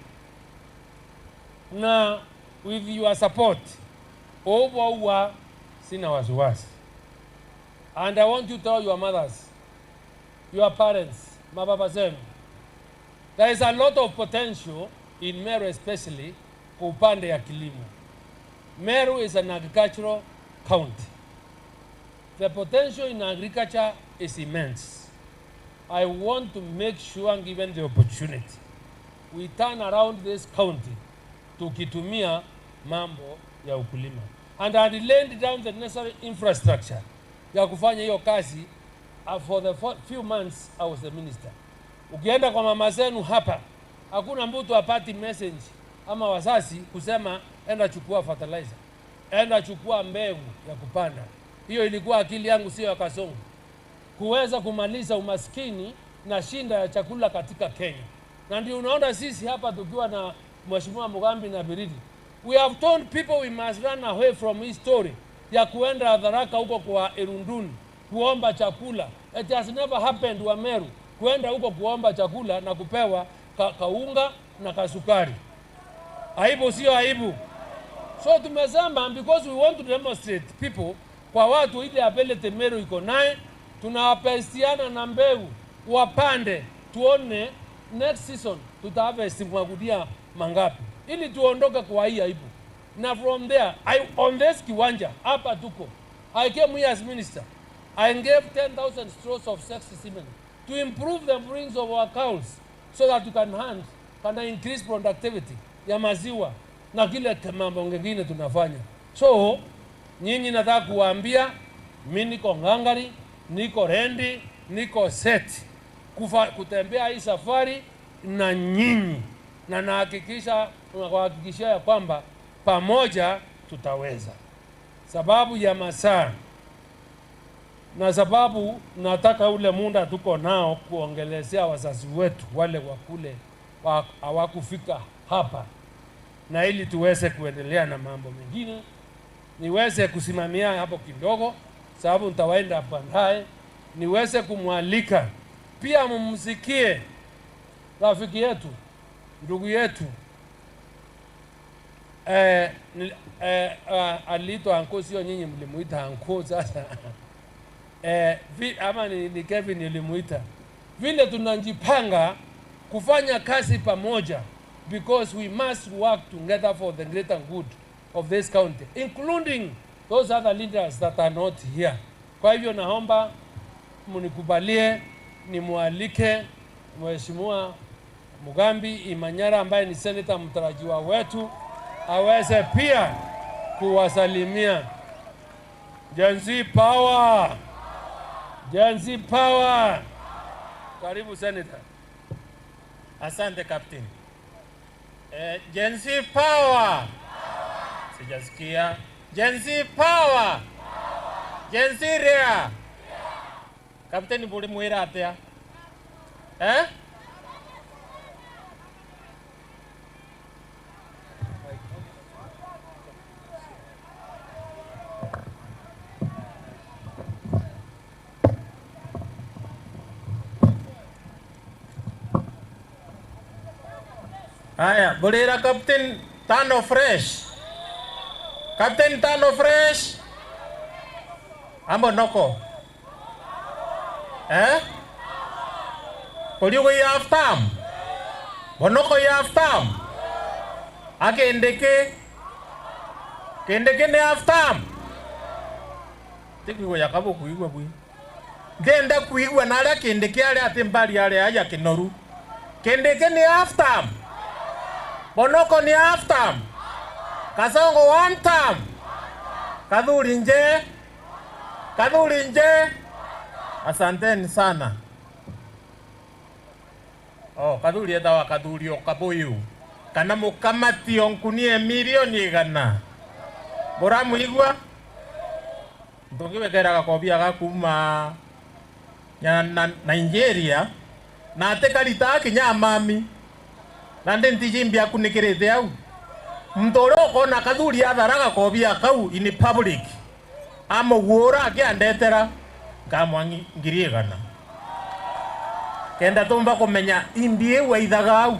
Speaker 2: Na with your support owa sina wasiwasi. And I want you to tell your mothers, your parents, mababa zenu, there is a lot of potential in Meru, especially kwa upande ya kilimo. Meru is an agricultural county. The potential in agriculture is immense. I want to make sure, given the opportunity, we turn around this county tukitumia mambo ya ukulima. And I laid down the necessary infrastructure ya kufanya hiyo kazi for the few months I was the minister. Ukienda kwa mama zenu hapa, hakuna mtu apati message ama wazazi kusema enda chukua fertilizer, enda chukua mbegu ya kupanda. Hiyo ilikuwa akili yangu, sio ya Kasongo. Kuweza kumaliza umaskini na shinda ya chakula katika Kenya. Na ndio unaona sisi hapa tukiwa na Mheshimiwa Mugambi na Biridi, we have told people we must run away from his story ya kuenda Tharaka huko kwa Erunduni kuomba chakula. It has never happened wa Meru kuenda huko kuomba chakula na kupewa kaunga na kasukari. Aibu sio aibu. So tumesema because we want to demonstrate people kwa watu ile ability Meru iko naye, tunawapestiana na mbegu wapande, tuone next season tutaharvest magunia mangapi ili tuondoke kwa hii aibu. Na from there, on this kiwanja hapa tuko, I came here as minister. I gave 10,000 straws of sexy semen to improve the brings of our cows so that you can hunt, can increase productivity ya maziwa na kile mambo mengine tunafanya. So nyinyi nataka kuwaambia mimi niko ngangari, niko rendi, niko set kutembea hii safari na nyinyi, na nahakikisha, nakuhakikishia ya kwamba pamoja tutaweza. Sababu ya masaa na sababu nataka ule muda tuko nao kuongelezea wazazi wetu wale wa kule hawakufika hapa. na ili tuweze kuendelea na mambo mengine, niweze kusimamia hapo kidogo, sababu nitawaenda baadaye, niweze kumwalika pia mumsikie rafiki yetu, ndugu yetu aliitwa anko, sio nyinyi mlimuita anko sasa. Ama ni Kevin nilimuita. Vile tunajipanga kufanya kazi pamoja, because we must work together for the greater good of this county, including those other leaders that are not here. Kwa hivyo naomba mnikubalie nimwalike Mheshimiwa Mugambi Imanyara ambaye ni senator mtarajiwa wetu aweze pia kuwasalimia. Gen Z power! Gen Z power! Karibu senator.
Speaker 3: Asante captain. Gen Z power! Sijasikia. Gen Z power! Gen Z rea! Captain buri mwira atia? Eh? Haya, bolera Captain Tano Fresh. Captain Tano Fresh. Ambo noko. Eh? Koligo ya aftam. Bonoko ya aftam. Ake ndeke. Kendeke ne aftam. Tiki ya kabo kuigwa bui. Genda kuigwa na ala kendeke ale atembali ale aya kenoru. Kendeke ne aftam. Bonoko ni half term. Kasongo one term. Kadhuri nje. Kadhuri nje. Asanteni sana. Oh, kadhuri etawa kadhuri okabuyu. Kana mukamati onkunie milioni igana. Bora muigwa. Ndongiwekera gakobia gakuma na Nigeria na atekarita kinya mami. Nande ntijimbi akunikirite au mtoroko na kathuri atharaga kobia kau in public amugura akiandetera ngamwa ngiri igana kenda tumba kumenya imbie waithaga au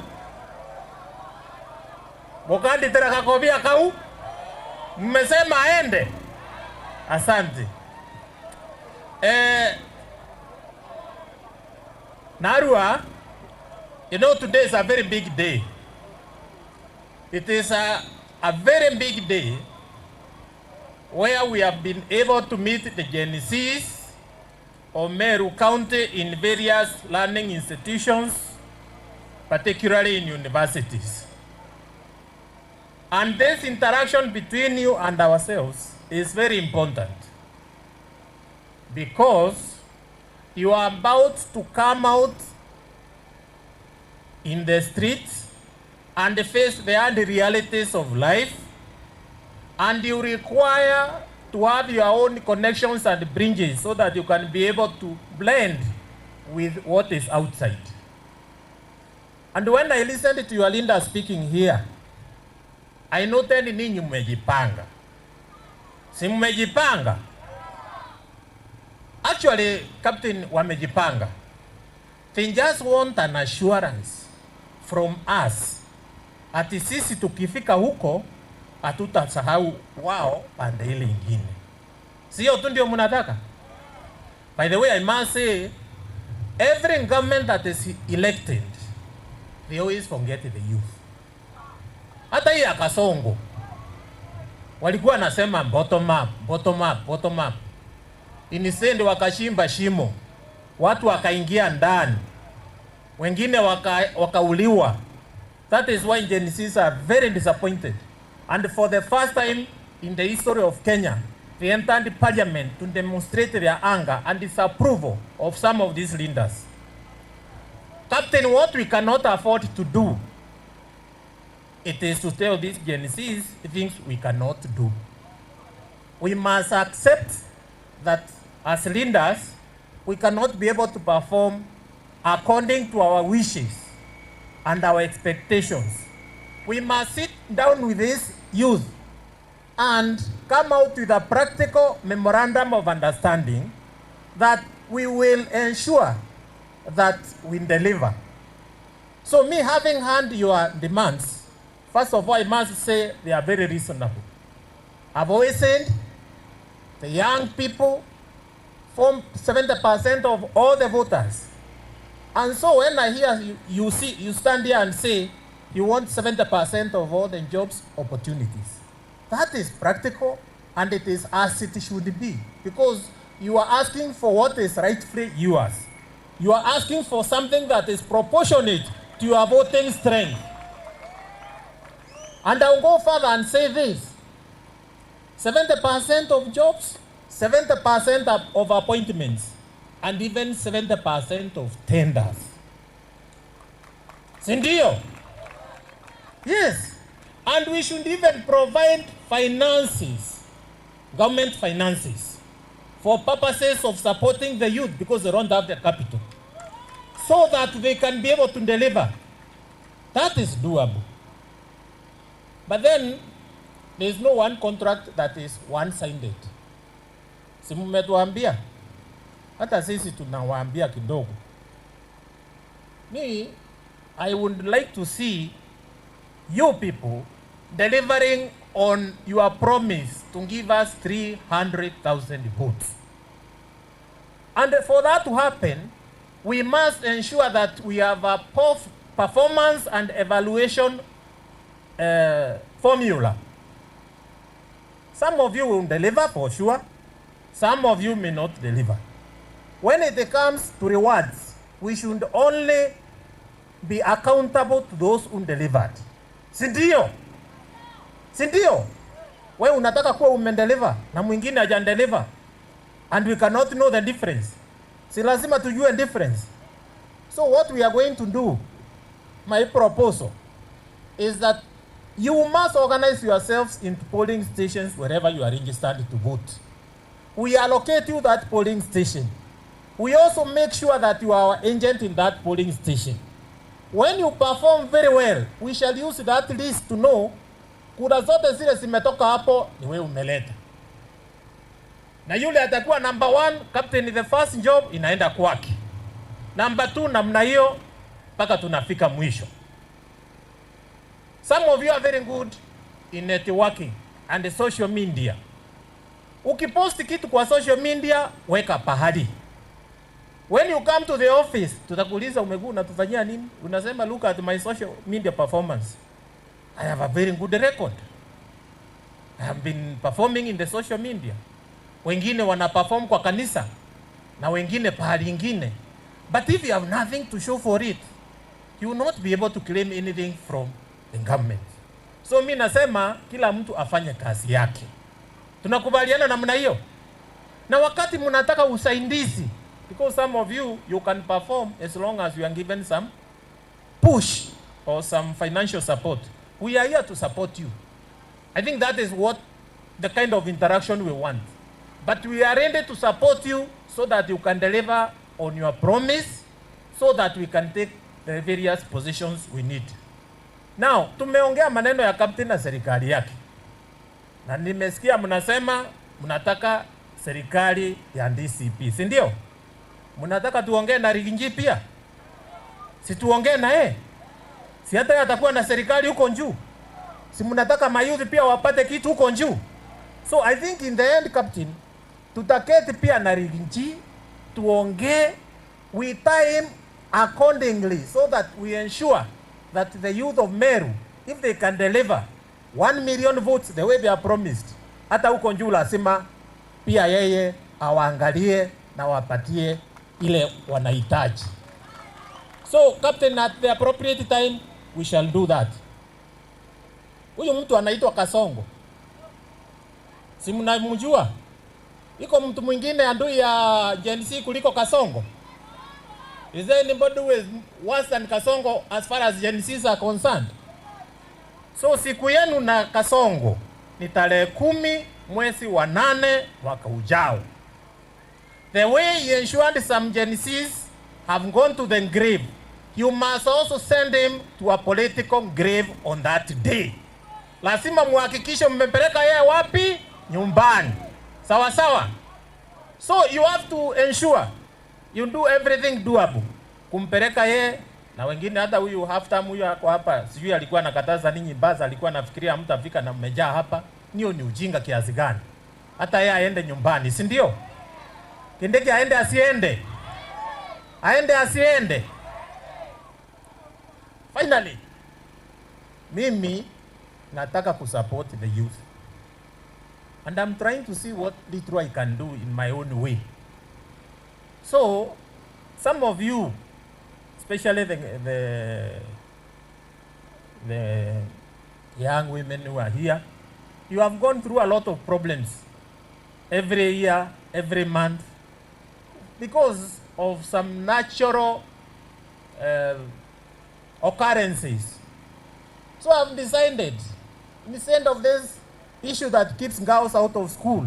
Speaker 3: mukanditera gakobia kau mmesema aende. Asante. Narua, you know, today is a very big day. It is a very big day where we have been able to meet the Gen Zs of Meru County in various learning institutions, particularly in universities. And this interaction between you and ourselves is very important because you are about to come out in the streets and face the hard realities of life, and you require to have your own connections and bridges so that you can be able to blend with what is outside. And when I listened to your leader speaking here, I noted ninyi mmejipanga. Si mmejipanga? Actually, Captain, wamejipanga. They just want an assurance from us ati sisi tukifika huko hatutasahau wao pande ile ingine. Sio tu ndio mnataka? By the way, I must say, every government that is elected, they always forget the youth. Hata hii ya Kasongo walikuwa nasema bottom up, bottom up, bottom up. Inisende wakashimba shimo, watu wakaingia ndani, wengine wakauliwa. That is why Gen Zs are very disappointed. And for the first time in the history of Kenya, they entered parliament to demonstrate their anger and disapproval of some of these leaders. Captain, what we cannot afford to do, it is to tell these Gen Zs things we cannot do. We must accept that as leaders, we cannot be able to perform according to our wishes and our expectations. We must sit down with this youth and come out with a practical memorandum of understanding that we will ensure that we deliver. So me having heard your demands, first of all, I must say they are very reasonable. I've always said the young people form 70% of all the voters. And so when I hear you, you stand here and say you want 70% of all the jobs opportunities. That is practical and it is as it should be, because you are asking for what is rightfully yours. You are asking for something that is proportionate to your voting strength. And I'll go further and say this. 70% of jobs, 70% of appointments, and even 70% of tenders. Sindio? Yes. And we should even provide finances, government finances, for purposes of supporting the youth, because they don't have the capital, so that they can be able to deliver. That is doable. But then, there is no one contract that is one-sided. Si mmetuambia, hata sisi tunawaambia kidogo. Me, I would like to see you people delivering on your promise to give us 300,000 votes. And for that to happen, we must ensure that we have a performance and evaluation formula. Some of you will deliver for sure. Some of you may not deliver. When it comes to rewards, we should only be accountable to those who delivered. Sindio? Sindio? Wewe unataka kuwa umendeliver na mwingine hajandeliver, and we cannot know the difference. Si lazima tujue difference. So what we are going to do, my proposal, is that you must organize yourselves into polling stations wherever you are registered to vote. We allocate you that polling station. We also make sure that you are our agent in that polling station. When you perform very well, we shall use that list to know kura zote zile zimetoka hapo ni wewe umeleta. Na yule atakuwa number 1, captain the first job inaenda kwake. Number 2 namna hiyo mpaka tunafika mwisho. Some of you are very good in networking and the social media. Ukiposti kitu kwa social media, weka pahali. When you come to the office, tutakuuliza umekuwa unatufanyia nini? Unasema look at my social media performance. I have a very good record. I have been performing in the social media. Wengine wana perform kwa kanisa na wengine pahali ingine. But if you have nothing to show for it, you will not be able to claim anything from the government. So mi nasema kila mtu afanye kazi yake. Tunakubaliana namna hiyo? Na wakati mnataka usaidizi, because some of you, you can perform as long as you are given some push or some financial support. We are here to support you. I think that is what the kind of interaction we want. But we are ready to support you so that you can deliver on your promise, so that we can take the various positions we need. Now, tumeongea maneno ya captain na serikali yake. Na nimesikia mnasema mnataka serikali ya DCP, si ndio? Mnataka tuongee na Rigingi pia? Si tuongee na yeye? Si hata atakuwa na serikali huko juu? Si mnataka mayouth pia wapate kitu huko juu? So I think in the end, captain, tutaketi pia na Rigingi tuongee, we time accordingly so that we ensure that the youth of Meru, if they can deliver 1 million votes the way they are promised, hata huko juu lazima pia yeye awaangalie na wapatie ile wanahitaji. So captain, at the appropriate time we shall do that. Huyu mtu anaitwa Kasongo, si mnamjua? Iko mtu mwingine adui ya Gen Z kuliko Kasongo? Is there anybody who is worse than Kasongo as far as Gen Zs are concerned? So siku yenu na Kasongo ni tarehe 10 mwezi wa 8 mwaka ujao. The way he ensured some Gen Zs have gone to the grave, you must also send him to a political grave on that day. Lazima muhakikishe mmepeleka yeye wapi? Nyumbani. Sawa sawa. So you have to ensure you do everything doable. Kumpeleka yeye na wengine, hata huyu half time huyu ako hapa, sijui alikuwa anakataza ninyi basi, alikuwa anafikiria mtafika na mmejaa hapa. Niyo ni ujinga kiasi gani? Hata yeye aende nyumbani, si ndio? Kindiki aende asiende? Aende asiende? Finally, mimi nataka kusupport the youth. And I'm trying to see what little I can do in my own way. So, some of you, especially the young women who are here, you have gone through a lot of problems every year, every month, because of some natural occurrences. So I've decided, instead of this issue that keeps girls out of school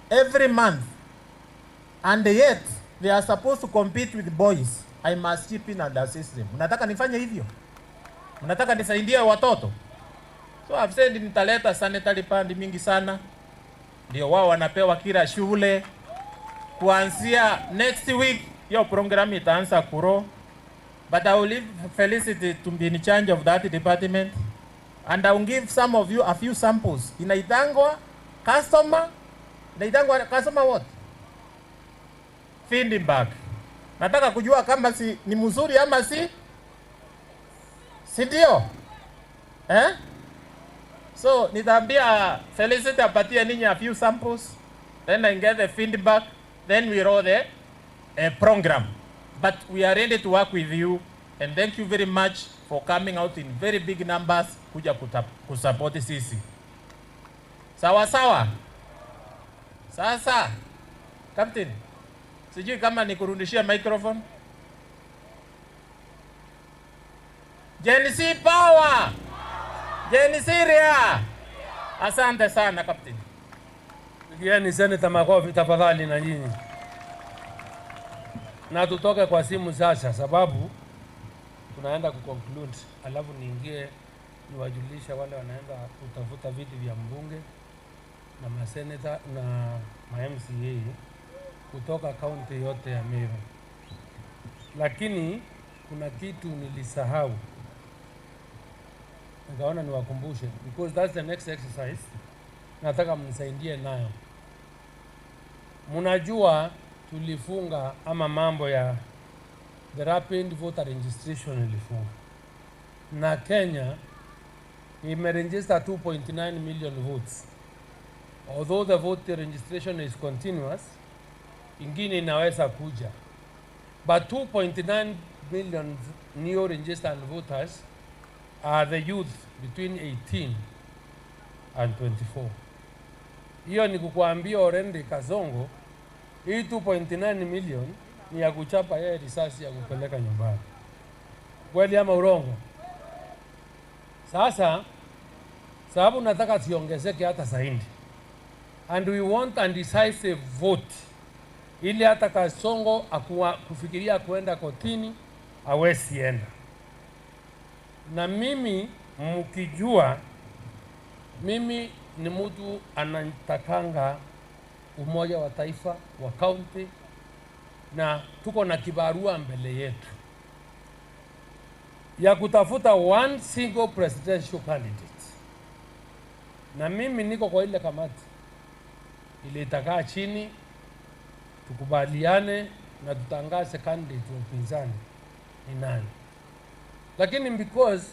Speaker 3: every month, and yet they are supposed to compete with boys, I must chip in and assist them. Mnataka nifanye hivyo? Mnataka nisaidie watoto? So I've said nitaleta sanitary pad mingi sana, ndio wao wanapewa kila shule. Kuanzia next week hiyo program itaanza kuro. But I will leave Felicity to be in charge of that department, and I will give some of you a few samples. Inaitangwa customer, inaitangwa customer what? Feedback. Nataka kujua kama si ni mzuri ama si ndio? Eh? So nitaambia Felicity apatie ninyi a few samples, then I get the feedback, then we roll the program. But we are ready to work with you, and thank you very much for coming out in very big numbers kuja kusupport sisi. Sawa sawa. Sasa Captain, sijui kama nikurudishia microphone. Gen Z power. Gen Z ria. Asante sana Captain.
Speaker 2: Pigieni seneta makofi tafadhali na nyinyi. Na tutoke kwa simu sasa, sababu tunaenda kuconclude, alafu niingie niwajulisha wale wanaenda kutafuta viti vya mbunge na maseneta na ma MCA kutoka kaunti yote ya Meru. Lakini kuna kitu nilisahau, nikaona niwakumbushe, because that's the next exercise nataka mnisaidie nayo. Mnajua tulifunga ama mambo ya the rapid voter registration ilifunga, na Kenya imeregister 2.9 million votes. Although the voter registration is continuous, ingine inaweza kuja, but 2.9 million new registered voters are the youth between 18 and 24. Hiyo ni kukuambia already Kasongo, hii 2.9 million ni ya kuchapa yeye risasi ya kupeleka nyumbani. Kweli ama urongo? Sasa sababu nataka siongezeke hata zaidi, and we want a decisive vote, ili hata Kasongo kufikiria kuenda kotini hawezi enda. Na mimi mkijua mimi ni mtu anatakanga umoja wa taifa wa county, na tuko na kibarua mbele yetu ya kutafuta one single presidential candidate. Na mimi niko kwa ile kamati ile itakaa chini tukubaliane na tutangaze candidate wa upinzani ni nani. Lakini because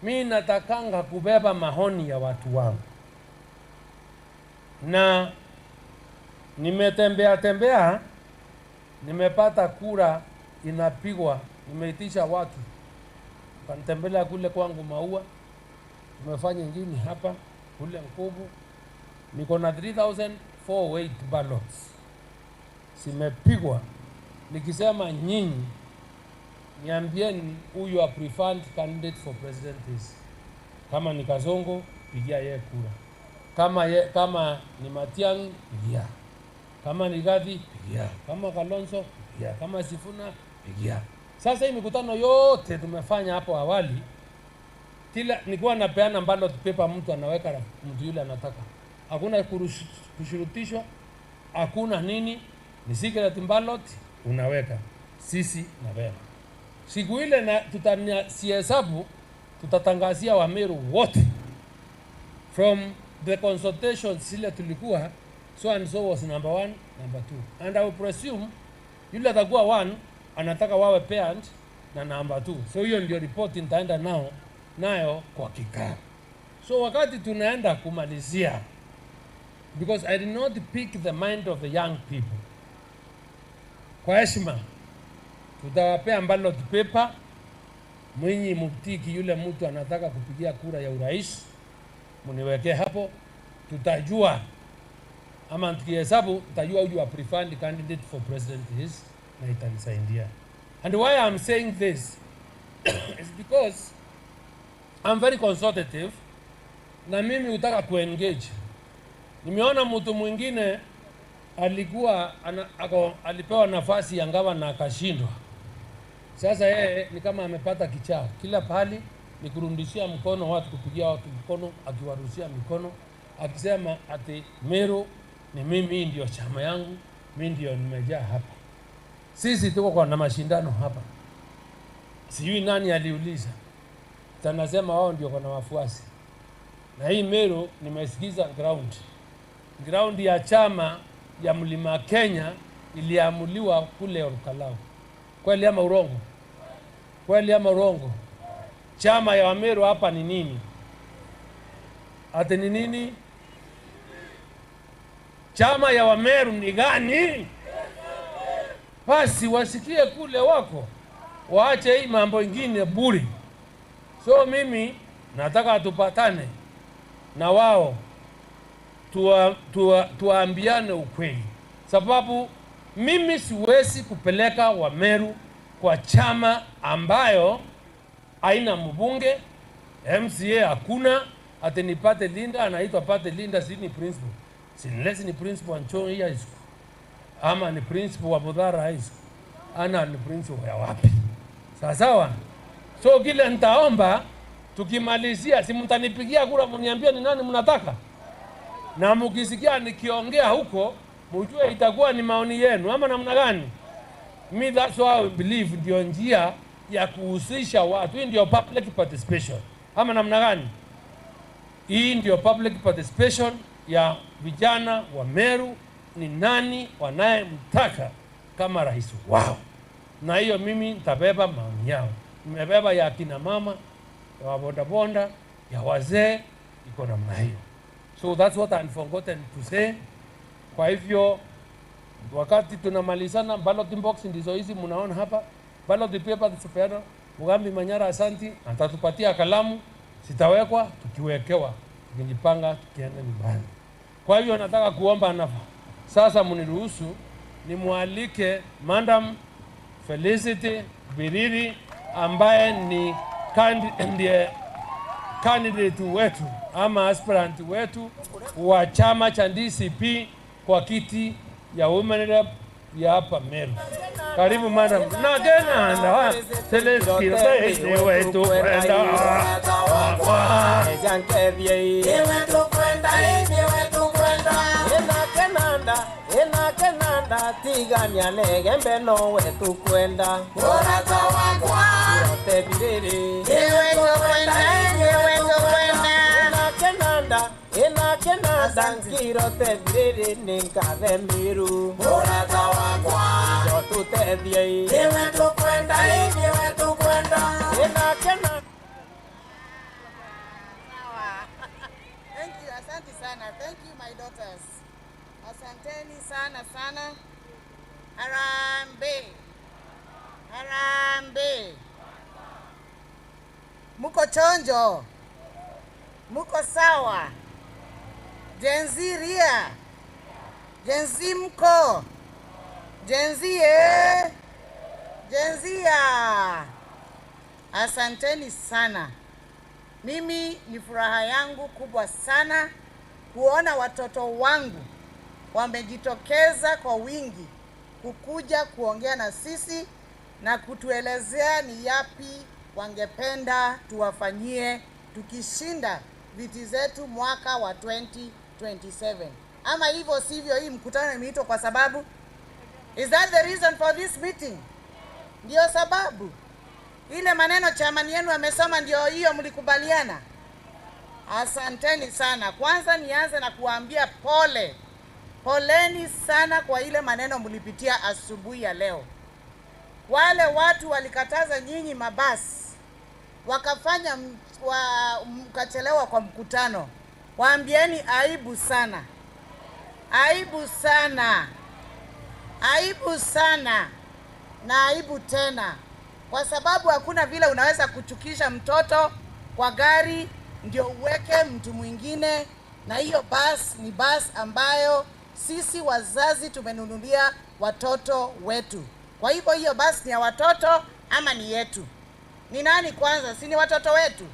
Speaker 2: mimi natakanga kubeba mahoni ya watu wangu, na nimetembea tembea, nimepata kura inapigwa, nimeitisha watu kanitembelea kule kwangu Maua, tumefanya ingine hapa kule Nkubu, niko na 3408 ballots simepigwa. Nikisema nyinyi niambieni huyu a preferred candidate for president is. Kama ni Kasongo, pigia yeye kura. Kama ni Matiang'i, pigia. Kama ni Rigathi, pigia. Kama Kalonzo, pigia. Kama Sifuna, pigia. Sasa hii mikutano yote tumefanya hapo awali, kila nilikuwa napeana ballot paper, mtu anaweka mtu yule anataka. Hakuna kushurutishwa, hakuna nini, ni secret ballot unaweka. Sisi na wewe. Siku ile na tutasihesabu, tutatangazia Wameru wote from the consultations zile tulikuwa, so and so was number 1, number 2. And I will presume yule atakuwa 1 anataka wawe parent na number 2. So hiyo ndio report nitaenda nayo kwa kikao. So wakati tunaenda kumalizia, because I did not pick the mind of the young people. Kwa heshima tutawapea ballot paper, mwinyi mtiki yule mtu anataka kupigia kura ya urais, mniwekee hapo, tutajua ama tukihesabu tutajua huyu wa preferred candidate for president is, na itanisaidia. And why I'm saying this is because I'm very consultative na mimi hutaka kuengage. Nimeona mtu mwingine alikuwa alipewa nafasi ya ngava na akashindwa. Sasa yeye ni kama amepata kichaa. Kila pahali ni kurundishia mkono watu, kupigia watu mkono, akiwarushia mikono, akisema ati Meru ni mimi, ndio chama yangu, mimi ndio nimejaa hapa. Sisi tuko kwa na mashindano hapa. Sijui nani aliuliza. Tanasema wao ndio kuna wafuasi. Na hii Meru nimesikiza ground. Ground ya chama ya Mlima Kenya iliamuliwa kule Olkalou. Kweli ama urongo? Kweli ama urongo? Chama ya Wameru hapa ni nini? Ate ni nini? Chama ya Wameru ni gani? Basi wasikie kule wako, waache hii mambo ingine buri. So mimi nataka tupatane na wao, tuambiane ukweli. Sababu mimi siwezi kupeleka Wameru kwa chama ambayo haina mbunge, MCA hakuna, ati nipate Linda, anaitwa Pate Linda, si ni principal. Si ni principal wa Nchoni High School, ama ni principal wa Budhara High School, ana ni principal ya wapi? Sawa sawa. So kile nitaomba tukimalizia, si mtanipigia kura mniambie ni nani mnataka? Na mkisikia nikiongea huko, mjue itakuwa ni maoni yenu ama namna gani? Me, that's why I believe ndio njia ya kuhusisha watu. Hii ndio public participation. Ama namna gani? Hii ndio public participation ya vijana wa Meru, ni nani wanayemtaka kama rais wao. Na hiyo mimi nitabeba maoni yao. Nimebeba ya kina mama, ya wabondabonda, ya wazee, iko namna hiyo. So that's what I've forgotten to say. Kwa hivyo wakati tunamalizana, ballot box ndizo hizi mnaona hapa. Ballot paper tusipeana. Mugambi Manyara asanti, atatupatia kalamu, sitawekwa, tukiwekewa, tukijipanga tukienda nyumbani. Kwa hivyo nataka kuomba na sasa mniruhusu nimwalike Madam Felicity Biriri ambaye ni candidate wetu ama aspirant wetu wa chama cha DCP kwa kiti ya Women Rep ya hapa Meru. Karibu madam. Na tena na Celestine wetu kwenda.
Speaker 4: Thank you, asante sana. Thank you, my daughters. Asanteni sana sana. Harambee. Harambee. Muko chonjo. Muko sawa. Gen Z ria. Gen Z mko. Gen Z eh. Gen Z ya. Asanteni sana. Mimi ni furaha yangu kubwa sana kuona watoto wangu wamejitokeza kwa wingi kukuja kuongea na sisi na kutuelezea ni yapi wangependa tuwafanyie tukishinda viti zetu mwaka wa 2027. Ama hivyo sivyo, hii mkutano imeitwa kwa sababu? Is that the reason for this meeting? Ndio sababu. Ile maneno chamani yenu amesoma ndio hiyo mlikubaliana? Asanteni sana. Kwanza nianze na kuambia pole. Poleni sana kwa ile maneno mlipitia asubuhi ya leo. Wale watu walikataza nyinyi mabasi, wakafanya mkachelewa kwa mkutano. Waambieni aibu sana. Aibu sana. Aibu sana. Na aibu tena. Kwa sababu hakuna vile unaweza kuchukisha mtoto kwa gari ndio uweke mtu mwingine, na hiyo bus ni bus ambayo sisi wazazi tumenunulia watoto wetu. Kwa hivyo hiyo bus ni ya watoto ama ni yetu? Ni nani kwanza? Si ni watoto wetu?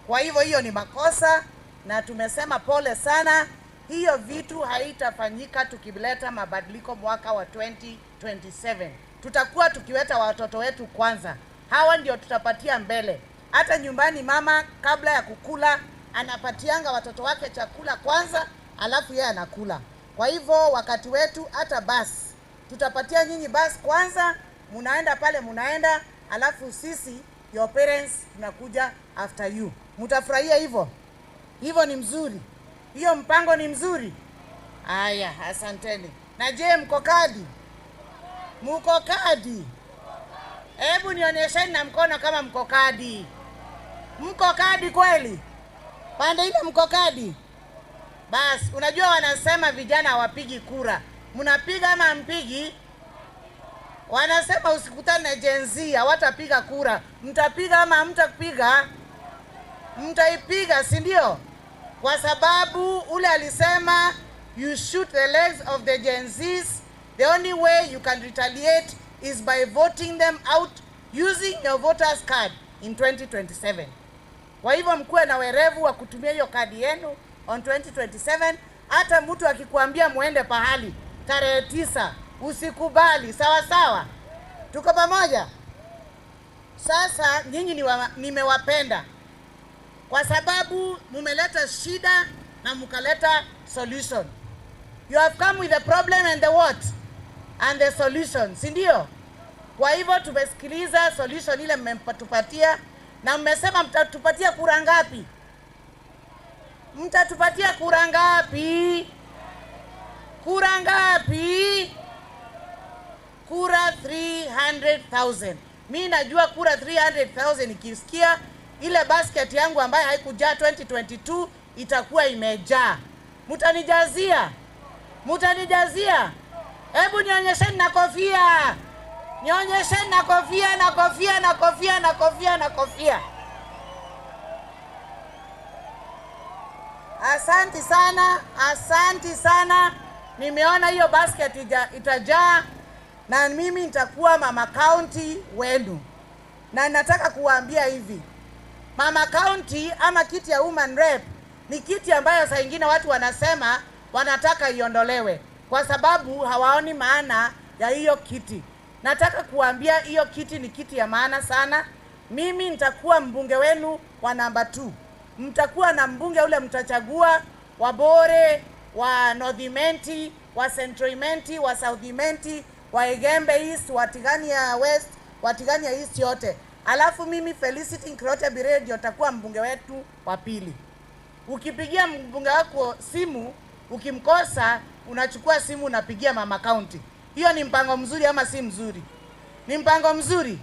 Speaker 4: Kwa hivyo hiyo ni makosa na tumesema pole sana. Hiyo vitu haitafanyika tukileta mabadiliko mwaka wa 2027. Tutakuwa tukiweta watoto wetu kwanza. Hawa ndio tutapatia mbele. Hata nyumbani mama kabla ya kukula anapatianga watoto wake chakula kwanza, alafu yeye anakula. Kwa hivyo wakati wetu hata basi tutapatia nyinyi basi kwanza, munaenda pale munaenda, alafu sisi your parents tunakuja after you. Mutafurahia hivyo? Hivyo ni mzuri. Hiyo mpango ni mzuri. Aya, asanteni. Na je, mko kadi? Mko kadi? Hebu nionyesheni na mkono kama mko kadi. Mko kadi kweli? Pande ile mko kadi? Bas, unajua wanasema vijana hawapigi kura. Mnapiga ama mpigi? Wanasema usikutane na Gen Z, hawatapiga kura. Mtapiga ama hamtapiga? Mtaipiga, si ndio? Kwa sababu ule alisema you shoot the legs of the Gen Zs. The only way you can retaliate is by voting them out using your voters card in 2027. Kwa hivyo mkuwe na werevu wa kutumia hiyo kadi yenu on 2027. Hata mtu akikuambia muende pahali tarehe 9 usikubali. Sawa sawa? Tuko pamoja? Sasa nyinyi nimewapenda kwa sababu mumeleta shida na mkaleta solution. You have come with the problem and the what? And the solution, si ndio? Kwa hivyo tumesikiliza solution ile mmetupatia, na mmesema mtatupatia kura ngapi? Mtatupatia kura ngapi? Kura ngapi? Kura 300,000. Mimi najua kura 300,000 ikisikia ile basket yangu ambayo haikujaa 2022 itakuwa imejaa. Mtanijazia? Mtanijazia? Hebu nionyesheni na kofia. Nionyesheni na kofia, na kofia, na kofia, na kofia, na kofia. Asanti sana, asanti sana. Nimeona hiyo basket itajaa na mimi nitakuwa mama county wenu. Na nataka kuwaambia hivi. Mama county ama kiti ya woman rep ni kiti ambayo saa nyingine watu wanasema wanataka iondolewe kwa sababu hawaoni maana ya hiyo kiti. Nataka kuambia hiyo kiti ni kiti ya maana sana. Mimi nitakuwa mbunge wenu wa namba 2. Mtakuwa na mbunge ule mtachagua wa Bore, wa North Imenti, wa Central Imenti, wa South Imenti, wa Igembe East, wa Tigania West, wa Tigania East yote. Alafu mimi Felicity Nkirote Birere ndio takuwa mbunge wetu wa pili. Ukipigia mbunge wako simu, ukimkosa unachukua simu unapigia mama county. Hiyo ni mpango mzuri ama si mzuri? Ni mpango mzuri.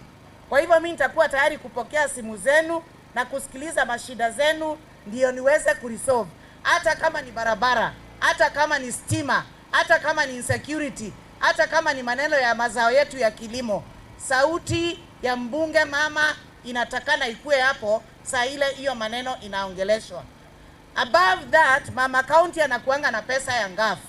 Speaker 4: Kwa hivyo mimi nitakuwa tayari kupokea simu zenu na kusikiliza mashida zenu ndio niweze kuresolve. Hata kama ni barabara, hata kama ni stima, hata kama ni insecurity, hata kama ni maneno ya mazao yetu ya kilimo. Sauti ya mbunge mama inatakana ikue hapo saa ile hiyo maneno inaongeleshwa. Above that, mama county anakuanga na pesa ya ngafu.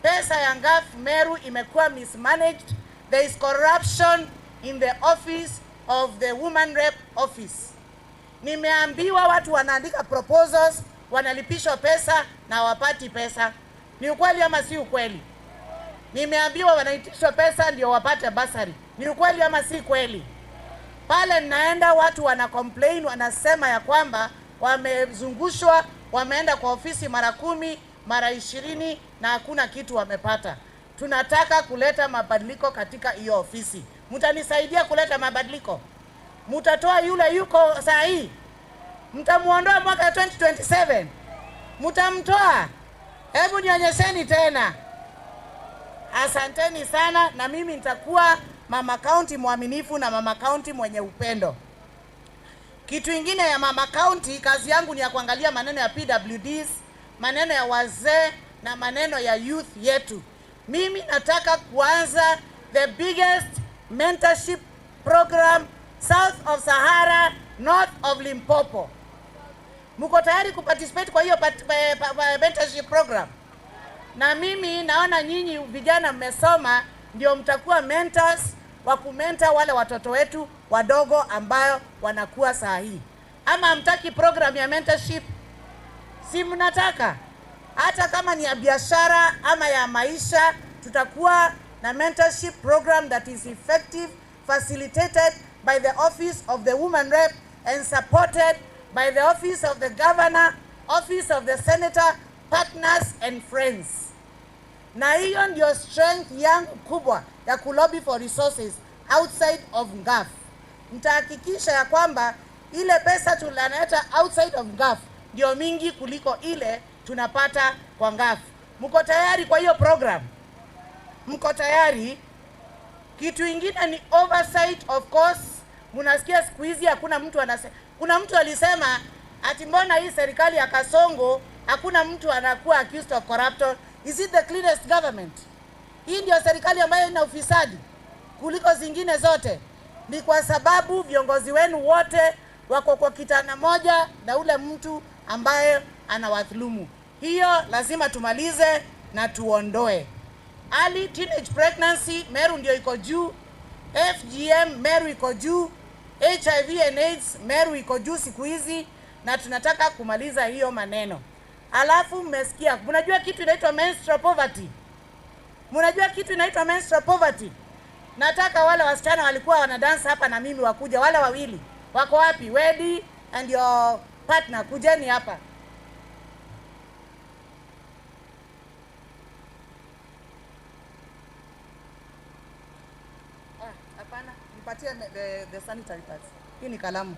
Speaker 4: Pesa ya ngafu Meru imekuwa mismanaged. There is corruption in the office of the woman rep office. Nimeambiwa watu wanaandika proposals, wanalipishwa pesa na hawapati pesa. Ni ukweli ama si ukweli? Nimeambiwa wanaitishwa pesa ndio wapate basari. Ni ukweli ama si kweli? Pale naenda watu wana complain, wanasema ya kwamba wamezungushwa, wameenda kwa ofisi mara 10, mara 20 na hakuna kitu wamepata. Tunataka kuleta mabadiliko katika hiyo ofisi. Mtanisaidia kuleta mabadiliko? Mtatoa yule yuko saa hii? Mtamuondoa mwaka 2027? Mtamtoa? Hebu nionyesheni tena. Asanteni sana, na mimi nitakuwa mama county mwaminifu na mama county mwenye upendo. Kitu ingine ya mama county, kazi yangu ni ya kuangalia maneno ya PWDs, maneno ya wazee na maneno ya youth yetu. Mimi nataka kuanza the biggest mentorship program south of Sahara, north of Limpopo. Mko tayari kuparticipate kwa hiyo mentorship program? Na mimi naona nyinyi vijana mmesoma, ndio mtakuwa mentors wa kumenta wale watoto wetu wadogo ambayo wanakuwa saa hii. Ama hamtaki program ya mentorship? Si mnataka? Hata kama ni ya biashara ama ya maisha, tutakuwa na mentorship program that is effective, facilitated by the office of the woman rep and supported by the office of the governor, office of the senator, partners and friends. Na hiyo ndio strength yangu kubwa ya kulobby for resources outside of NGAAF. Nitahakikisha ya kwamba ile pesa tunaleta outside of NGAAF ndio mingi kuliko ile tunapata kwa NGAAF. Mko tayari kwa hiyo program? Mko tayari? Kitu ingine ni oversight, of course. Mnasikia siku hizi hakuna mtu anasema. Kuna mtu alisema ati mbona hii serikali ya Kasongo hakuna mtu anakuwa accused of corruption. Is it the cleanest government? Hii ndio serikali ambayo ina ufisadi kuliko zingine zote. Ni kwa sababu viongozi wenu wote wako kwa kitana moja na ule mtu ambaye anawadhulumu. Hiyo lazima tumalize na tuondoe. Early teenage pregnancy Meru ndio iko juu, FGM Meru iko juu, HIV and AIDS Meru iko juu siku hizi, na tunataka kumaliza hiyo maneno. Alafu mmesikia, mnajua kitu inaitwa menstrual poverty? Mnajua kitu inaitwa menstrual poverty? Nataka wale wasichana walikuwa wanadansa hapa na mimi wakuja, wale wawili. Wako wapi? Wedi and your partner, kujeni hapa. Hapana, nipatie the sanitary pads. Hii ni kalamu.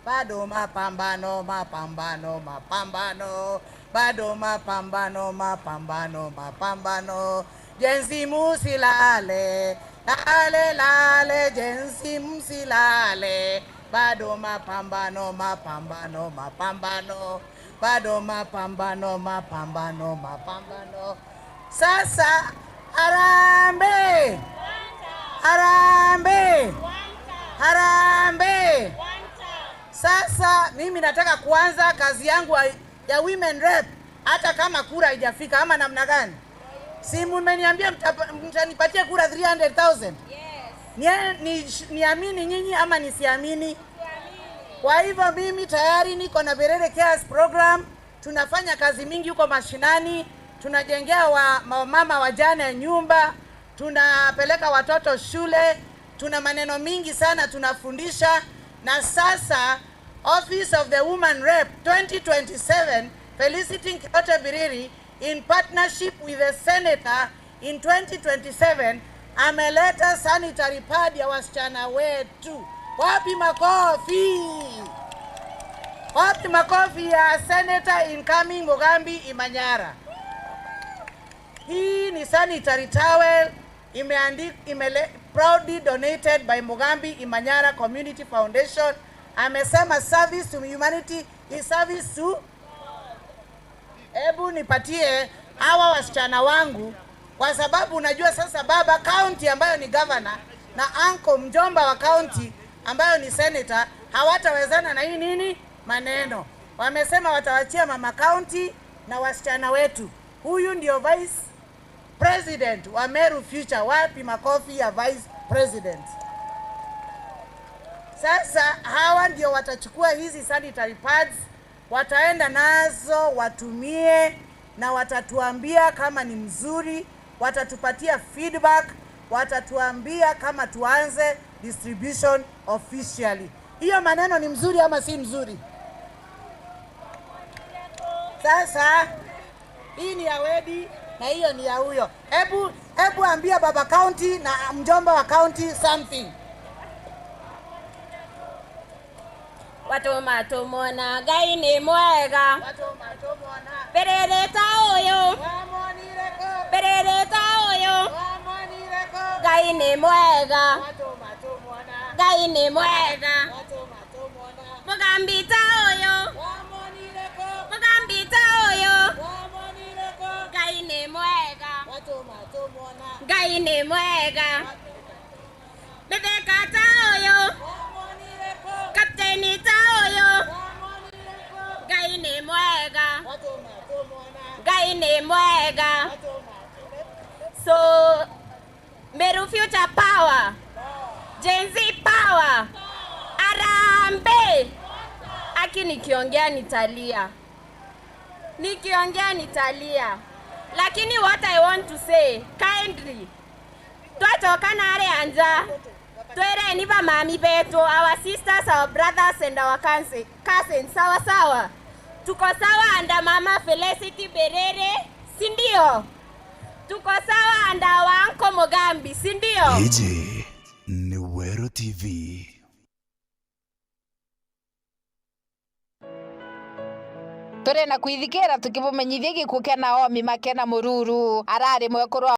Speaker 4: Bado mapambano, mapambano, mapambano. Bado mapambano, mapambano, mapambano. Jenzi musilale, lale lale, jenzi msilale. Bado mapambano, mapambano, mapambano. Bado mapambano, mapambano, mapambano. Sasa harambee! Harambee! Harambee! Sasa mimi nataka kuanza kazi yangu ya women rep hata kama kura haijafika ama namna gani? Si mmeniambia mtanipatia kura 300,000? Yes. Niamini nyinyi ama nisiamini? Kwa hivyo mimi tayari niko na Berere Cares program. Tunafanya kazi mingi huko mashinani, tunajengea mama wajane nyumba, tunapeleka watoto shule, tuna maneno mingi sana tunafundisha. Na sasa Office of the Woman Rep 2027, Felicity Nkirote Biriri, in partnership with the senator in 2027, ameleta sanitary pad ya wasichana wetu. Wapi makofi? Wapi makofi ya Senator incoming Mugambi Imanyara? Hii ni sanitary towel proudly donated by Mugambi Imanyara Community Foundation. Amesema service to humanity is service to. Hebu nipatie hawa wasichana wangu, kwa sababu unajua sasa baba county ambayo ni governor na uncle mjomba wa county ambayo ni senator hawatawezana na hii nini maneno. Wamesema watawachia mama county na wasichana wetu. Huyu ndio vice president wa Meru Future. Wapi makofi ya vice president? Sasa hawa ndio watachukua hizi sanitary pads, wataenda nazo watumie, na watatuambia kama ni mzuri, watatupatia feedback. Watatuambia kama tuanze distribution officially. Hiyo maneno ni mzuri ama si mzuri? Sasa hii ni ya Wedi na hiyo ni ya huyo. Hebu ambia baba county na mjomba wa county something.
Speaker 5: Watuma tumona Ngai ni mwega. Berere ta uyu. Berere ta uyu. Ngai ni mwega. Ngai ni mwega. Mugambi ta uyu. Mugambi ta uyu. Ngai ni mwega. Ngai ni mwega. Mitheka ta uyu. Kapteni ta uyu. Ngai ni mwega. Ngai ni mwega. So Meru Future Power, Gen Z Power, Arambe. Aki nikiongea nitalia. Nikiongea nitalia. Lakini what I want to say kindly, twatoka na are anja twere ni ba mami betu, our sisters, our brothers and our cousins, sawa sawa. Tuko sawa anda mama Felicity Berere, si ndio? Tuko sawa anda wa Uncle Mugambi, si ndio?
Speaker 6: Iji ni Wero TV.
Speaker 7: Tore na kwithikira tukibumenyithia gikuo kia Naomi Makena Mururu arari mwekuru.